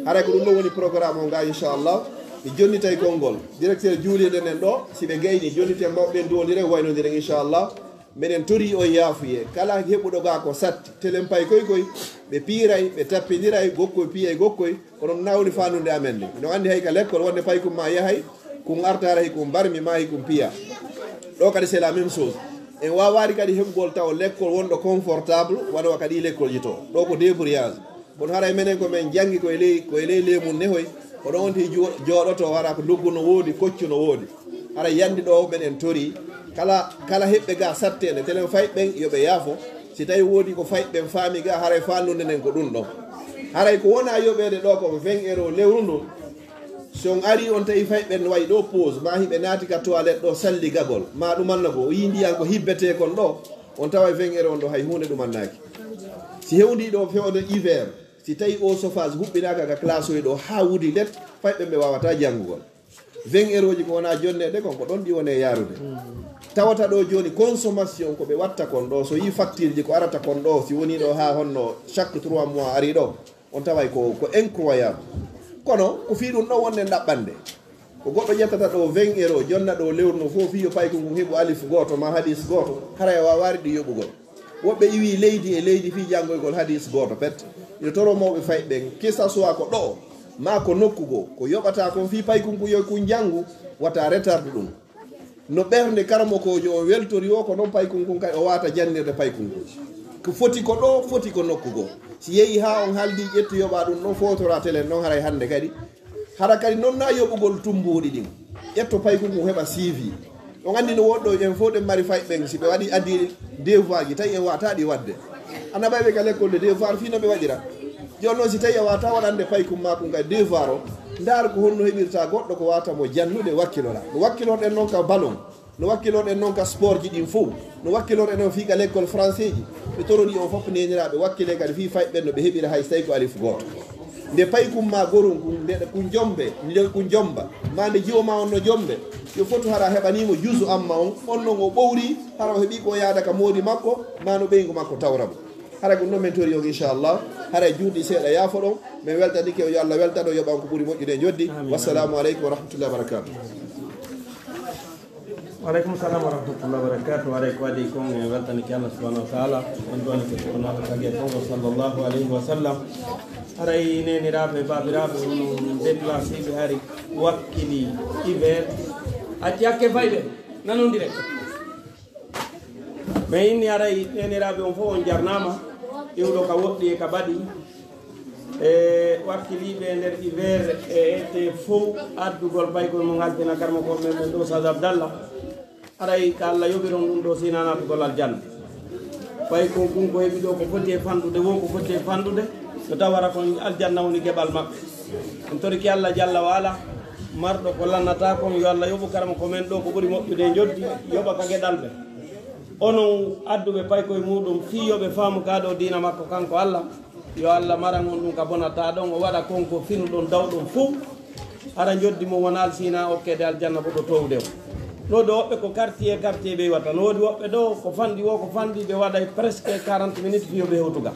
Haray ko ɗum ɗo woni programme o nga inchallah. Mi jonnitay konngol directeur juulirde nden ɗo si ɓe gayni jonniten mawɓe ɓen duwondiren waynondiren inchallah. Meɗen torii on yaafuye kala heɓuɗo ga ko satti telen pay koy koy. Ɓe piiray ɓe tappindiray gokkoy piyay gokkoy. Ko ɗum nawni faandude amen ni no anndi hay ka lekkol wonde pay kum ma yahay kum arta haray kum barmi ma hay kum piya. Ɗo kadi c'est la même chose. En waawaari kadi heɓugol taw lekkol wonɗo confortable wano wa kadi lekkolji to ɗo ko débrouillage. Kono haray menen ko men janngi koye ley koye ley leemun nehoy. Ko ɗon wonti jooɗoto hara ko luggu no woodi koccu no woodi. Haray yandi ɗo meɗen torii kala kala heɓɓe ga satteende telen fayɓe ɓen yo ɓe yaafo. Si tawi woodi ko fayɓe ɓen faami ga haray faandude nden ko ɗum ɗon. Haray ko wona yoɓeede ɗo ko vingt euros lewru ndun. Si on arii on tawi fayɓe ɓen no wayi ɗo pause ma hiɓe naati ka toilette ɗo salligagol ma ɗumanna ko o yii ndiyan ko hibbetee kon ɗo. On tawa vingt euros on ɗo hay huunde ɗumannaaki. Si hewndii ɗo fewde hiver si tawi o chauffage huɓɓinaaka ka classe oy ɗo haa wudi let fayɓe ɓe waawata janngugol. Vingt euros ji ko wona jonneede kon ko ɗon ɗi woni e yaarude. Tawata ɗo jooni consommation ko ɓe watta kon ɗo so yii facture ji ko arata kon ɗo si woni ɗo haa honno chaque trois mois ari ɗo. On taway ko ko incroyable. Kono ko fii ɗum ɗo wonde ɗaɓɓande. Ko goɗɗo ƴettata ɗo vingt euros jonna ɗo lewru no fof fii yo payko ngun heɓu alif gooto ma hadis gooto haray a waawaari ɗi yoɓugol. Woɓɓe iwi leydi e leydi fii janngoygol hadis gooto pet. Yo toro mawɓe fay ɓen que ça soit ko ɗo Maa ko nokku goo, ko yoɓata kon fii paykun kun yo kun janngu, wata retardu ɗum. No ɓernde karamokoojo on weltori o, ko non paykun kun kadi o waata jannirde paykun kun. Ko foti ko ɗoo, foti ko nokku goo. Si yehi haa on haldi ƴettu yoɓa ɗum ɗon footora telen ɗon haray hannde kadi. Hara kadi non na yoɓugol tumbuuɗi ɗin. Ƴetto paykun kun heɓa C V. On anndi no woɗɗo en fof ɗen mari fayɓe ɓen si ɓe waɗi addi devoir ji tawi en wata ɗi waɗde. Ana ɓay ɓe ka lekkol de devoir fii no ɓe waɗira. Jooni noon si tawi a wata waɗande paykun maa kun kadi devoir o, ndaar ko honno heɓirta goɗɗo ko wata mo jannude wakkilora. No wakkilorɗen noon ka ballon, no wakkilorɗen noon ka sport ji ɗin fof, no wakkilorɗen noon fii ka lekkol français ji. Ɓe toroni on fof neeniraaɓe wakkile kadi fii fayɓe ɓen no ɓe heɓira hay so tawi ko alif gooto. Nde paykun maa gorun kun, nde kun jombe, nde kun jomba, maa nde jiwo maa on no jombe, yo fotu hara heɓanii mo juzu amma on, on non o ɓowri, hara o heɓi ko yaada ka moodi makko, maa no ɓeyngu makko tawra mo. Hara ko ɗum ɗon min tori on, inchallah. Hara e juuti seeɗa yaafo ɗon, min weltanike o, yo Allah weltan on, yoɓa on ko ɓuri moƴƴude e njoddi. Amin. Wassalamu aleykum wa rahmatullahi wa barakatuh. Wa aleykum salam wa rahmatullahi wa barakatuh. Haray ko adii kon en weltanike Allah subhanahu wa taala, en duwanike ko naata kage kon, wa sallallahu alayhi wa sallam. Haray neeniraaɓe, baabiraaɓe, onon déplacé ɓe hari wakkili hiver. Acci hakke fayɓe, nanondire. Mais inni haray neeniraaɓe on fof on jarnaama, iwɗo ka woɗɗi e ka baɗi. E wakkiliiɓe e nder hiver e ete fof addugol paykol mum halfina karmokooɓe men ɓen ɗo Ustaz Abdallah. Haray ka Allah yoɓiron ɗum ɗo sina naatugol aljanna. Paykol kun ko heɓi ɗo ko foti e fanɗude, wo ko foti e fanɗude, no tawara kon aljanna woni geɓal maɓɓe. En torike Allah jalla wa ala, marɗo ko lannata kon, yo Allah yoɓu karamoko men ɗo ko ɓuri moƴƴude e njoddi, yoɓa ka geɗal ɓe. Onon adduɓe paykoye muɗum fii yo ɓe faamu ka ɗo diina makko kanko Allah, yo Allah maran on ɗum ka bonata ɗon, o waɗa kon ko finuɗon dawɗon fow. Hara njoddi mum wona alsina okkeede aljanna ɓurɗo toowude o. No woodi woɓɓe ko quartier, quartier ɓe iwata. No woodi woɓɓe ɗo ko fanɗi wo, ko fanɗi ɓe waɗay presque quarante minutes fii yo ɓe hewtu ga.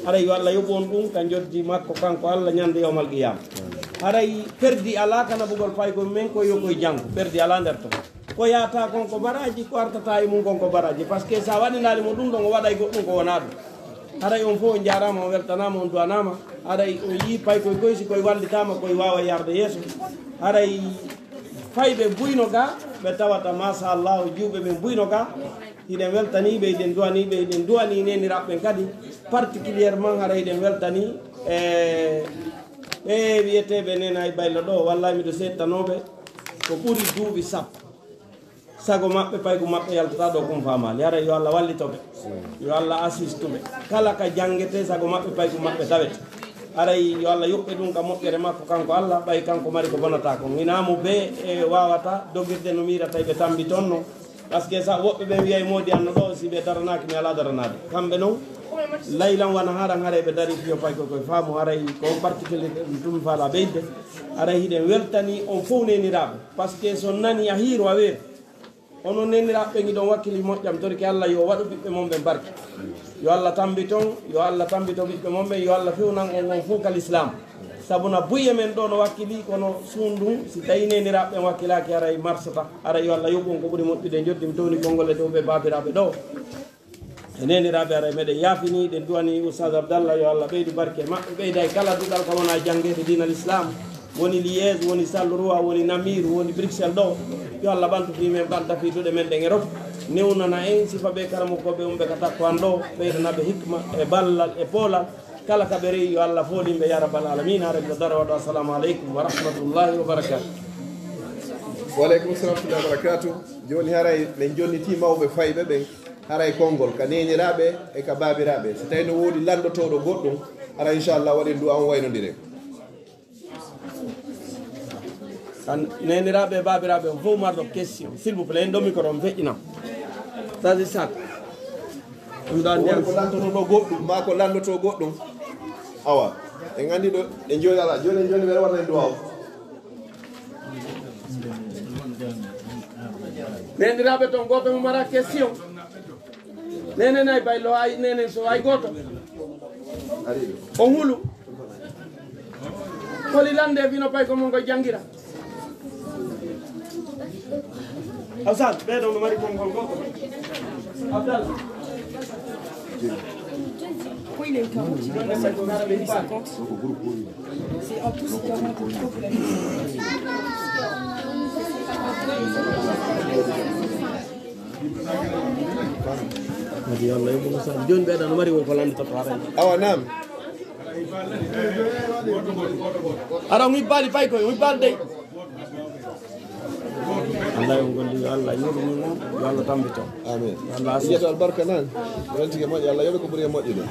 Haray yo Allah yoɓu on ɗum ka njoddi makko kanko Allah ñande yawmal qiyama. Haray perdi alaa ka naɓugol paykoye men ko yo koye janngo. Perdi alaa nder ton. Ko yahata kon ko baraaji, ko artata e mum kon ko baraaji. Parce que sa waɗinaali mo ɗum ɗon, o waɗay goɗɗum ko wonaa ɗum. Haray on fof on njaaraama, on weltanaama, on duwanaama. Haray on yii paykoye koye, si koye wallitaama, koye waawa yarde yeeso. Haray fayɓe buyno ga, ɓe tawata, machallah, juuɓe ɓen buyno ga. Hiɗen weltanii ɓe, hiɗen duwanii ɓe, hiɗen duwanii neeniraaɓe ɓen kadi. Particulièrement, haray hiɗen weltanii, e, ɓe wiyeteeɓe Neenay Baylo ɗo, wallahi miɗo seettanooɓe ko ɓuri duuɓi sappo. Sago maɓɓe, paygu maɓɓe yaltata ɗo kum faamaali. Haray yo Allah wallito ɓe. Yo Allah assistu ɓe. Kala ka janngete, sago maɓɓe, paygu maɓɓe tawete. Haray yo Allah yoɓɓe ɗum ka moƴƴere makko kanko Allah, ɓay kanko mari ko bonata kon. Hinaa mo bee e waawata dogirde no miirata e ɓe tambi toon no. Parce que sa woɓɓe ɓen wiyay moodi anno ɗo, si ɓe daranaaki mi alaa daranaade. Kamɓe non, laylan wana haran haray ɓe darii fiyo paykoy koye faamu haray ko on particulier ɗum tumi faala ɓeyde. Haray hiɗen weltanii on fow neeniraaɓe. Parce que so nani a hiiro a weeru. Onon neeniraaɓe ɓen hiɗon wakkili moƴƴam, torike Allah yo waɗu ɓiɓɓe mon ɓen barke. Yo Allah tambiton, yo Allah tambito ɓiɓɓe mon ɓen, yo Allah fewnan on on fow ka lislaam. Sabu na buye men ɗo no wakkili, kono suundun, si tawi neeniraaɓe ɓen wakkilaaki, haray marsata. Haray yo Allah yoɓu on ko ɓuri moƴƴude. Njoddi mi towni konngol e dow ɓe baabiraaɓe ɗo. E neeniraaɓe, haray meɗen yaafini, ɗen duwani Oustaz Abdallah, yo Allah ɓeydu barke maɓɓe, ɓeyda e kala duɗal ka wona janngeede diina l'islam. Woni Liège, woni Charleroi, woni Namur, woni Bruxelles ɗo. Yo Allah ɓantu fii men, ɓanta fii duɗe men ɗen e rof. Newnana en sifa ɓe karamokooɓe umɓe ka takko an ɗo, ɓeydana ɓe hikma e ballal e poolal. Kala ka ɓe rewi, yo Allah foolin ɓe, ya rabbal alamina. Haray miɗo dara waɗo, assalamu aleykum wa rahmatullahi wa barakatuh. Wa aleykum salam wa rahmatullahi wa barakatuh. Jooni haray min jonnitii mawɓe fayɓe ɓen, haray konngol ka neeniraaɓe e ka baabiraaɓe. Si tawii no woodi lanndotooɗo goɗɗum, haray inchallah waɗen du'a on waynondire. Kan neeniraaɓe e baabiraaɓe on fof marɗo question, s'il vous plaît, en ɗo micro on feƴƴinam. Sadi sak. Ɗum ɗo anndi Woni an. Ko lanndotoo ɗo goɗɗum, maa ko lanndotoo goɗɗum. Awa, en anndi ɗo, en jooni alaa. Jooni, en jooni, ɓe waɗa en du'a o. Neeniraaɓe ton, gooto mo mara question. Nene nay baylo ay, nene so ay gooto. Ari ɗo. On hulu. Holi lande fino pay ko mon ko janngira. Awsan, ɓe ɗo no mari konngol goɗɗo. Abdallah. Il est quarante, il est cinquante. C'est en plus quarante. Kadi Allah yoɓu mo sal. Joni ɓeɗa no mari wo ko lande toto ara. Awa nam. Ara ngi bali pay ko ngi bal dey. Allah yo golli yo Allah yoɓu mo, yo Allah tambito. Amin. Allah yeto albarka nan. Wonti ke moƴƴi Allah yoɓe ko ɓuri e moƴƴude.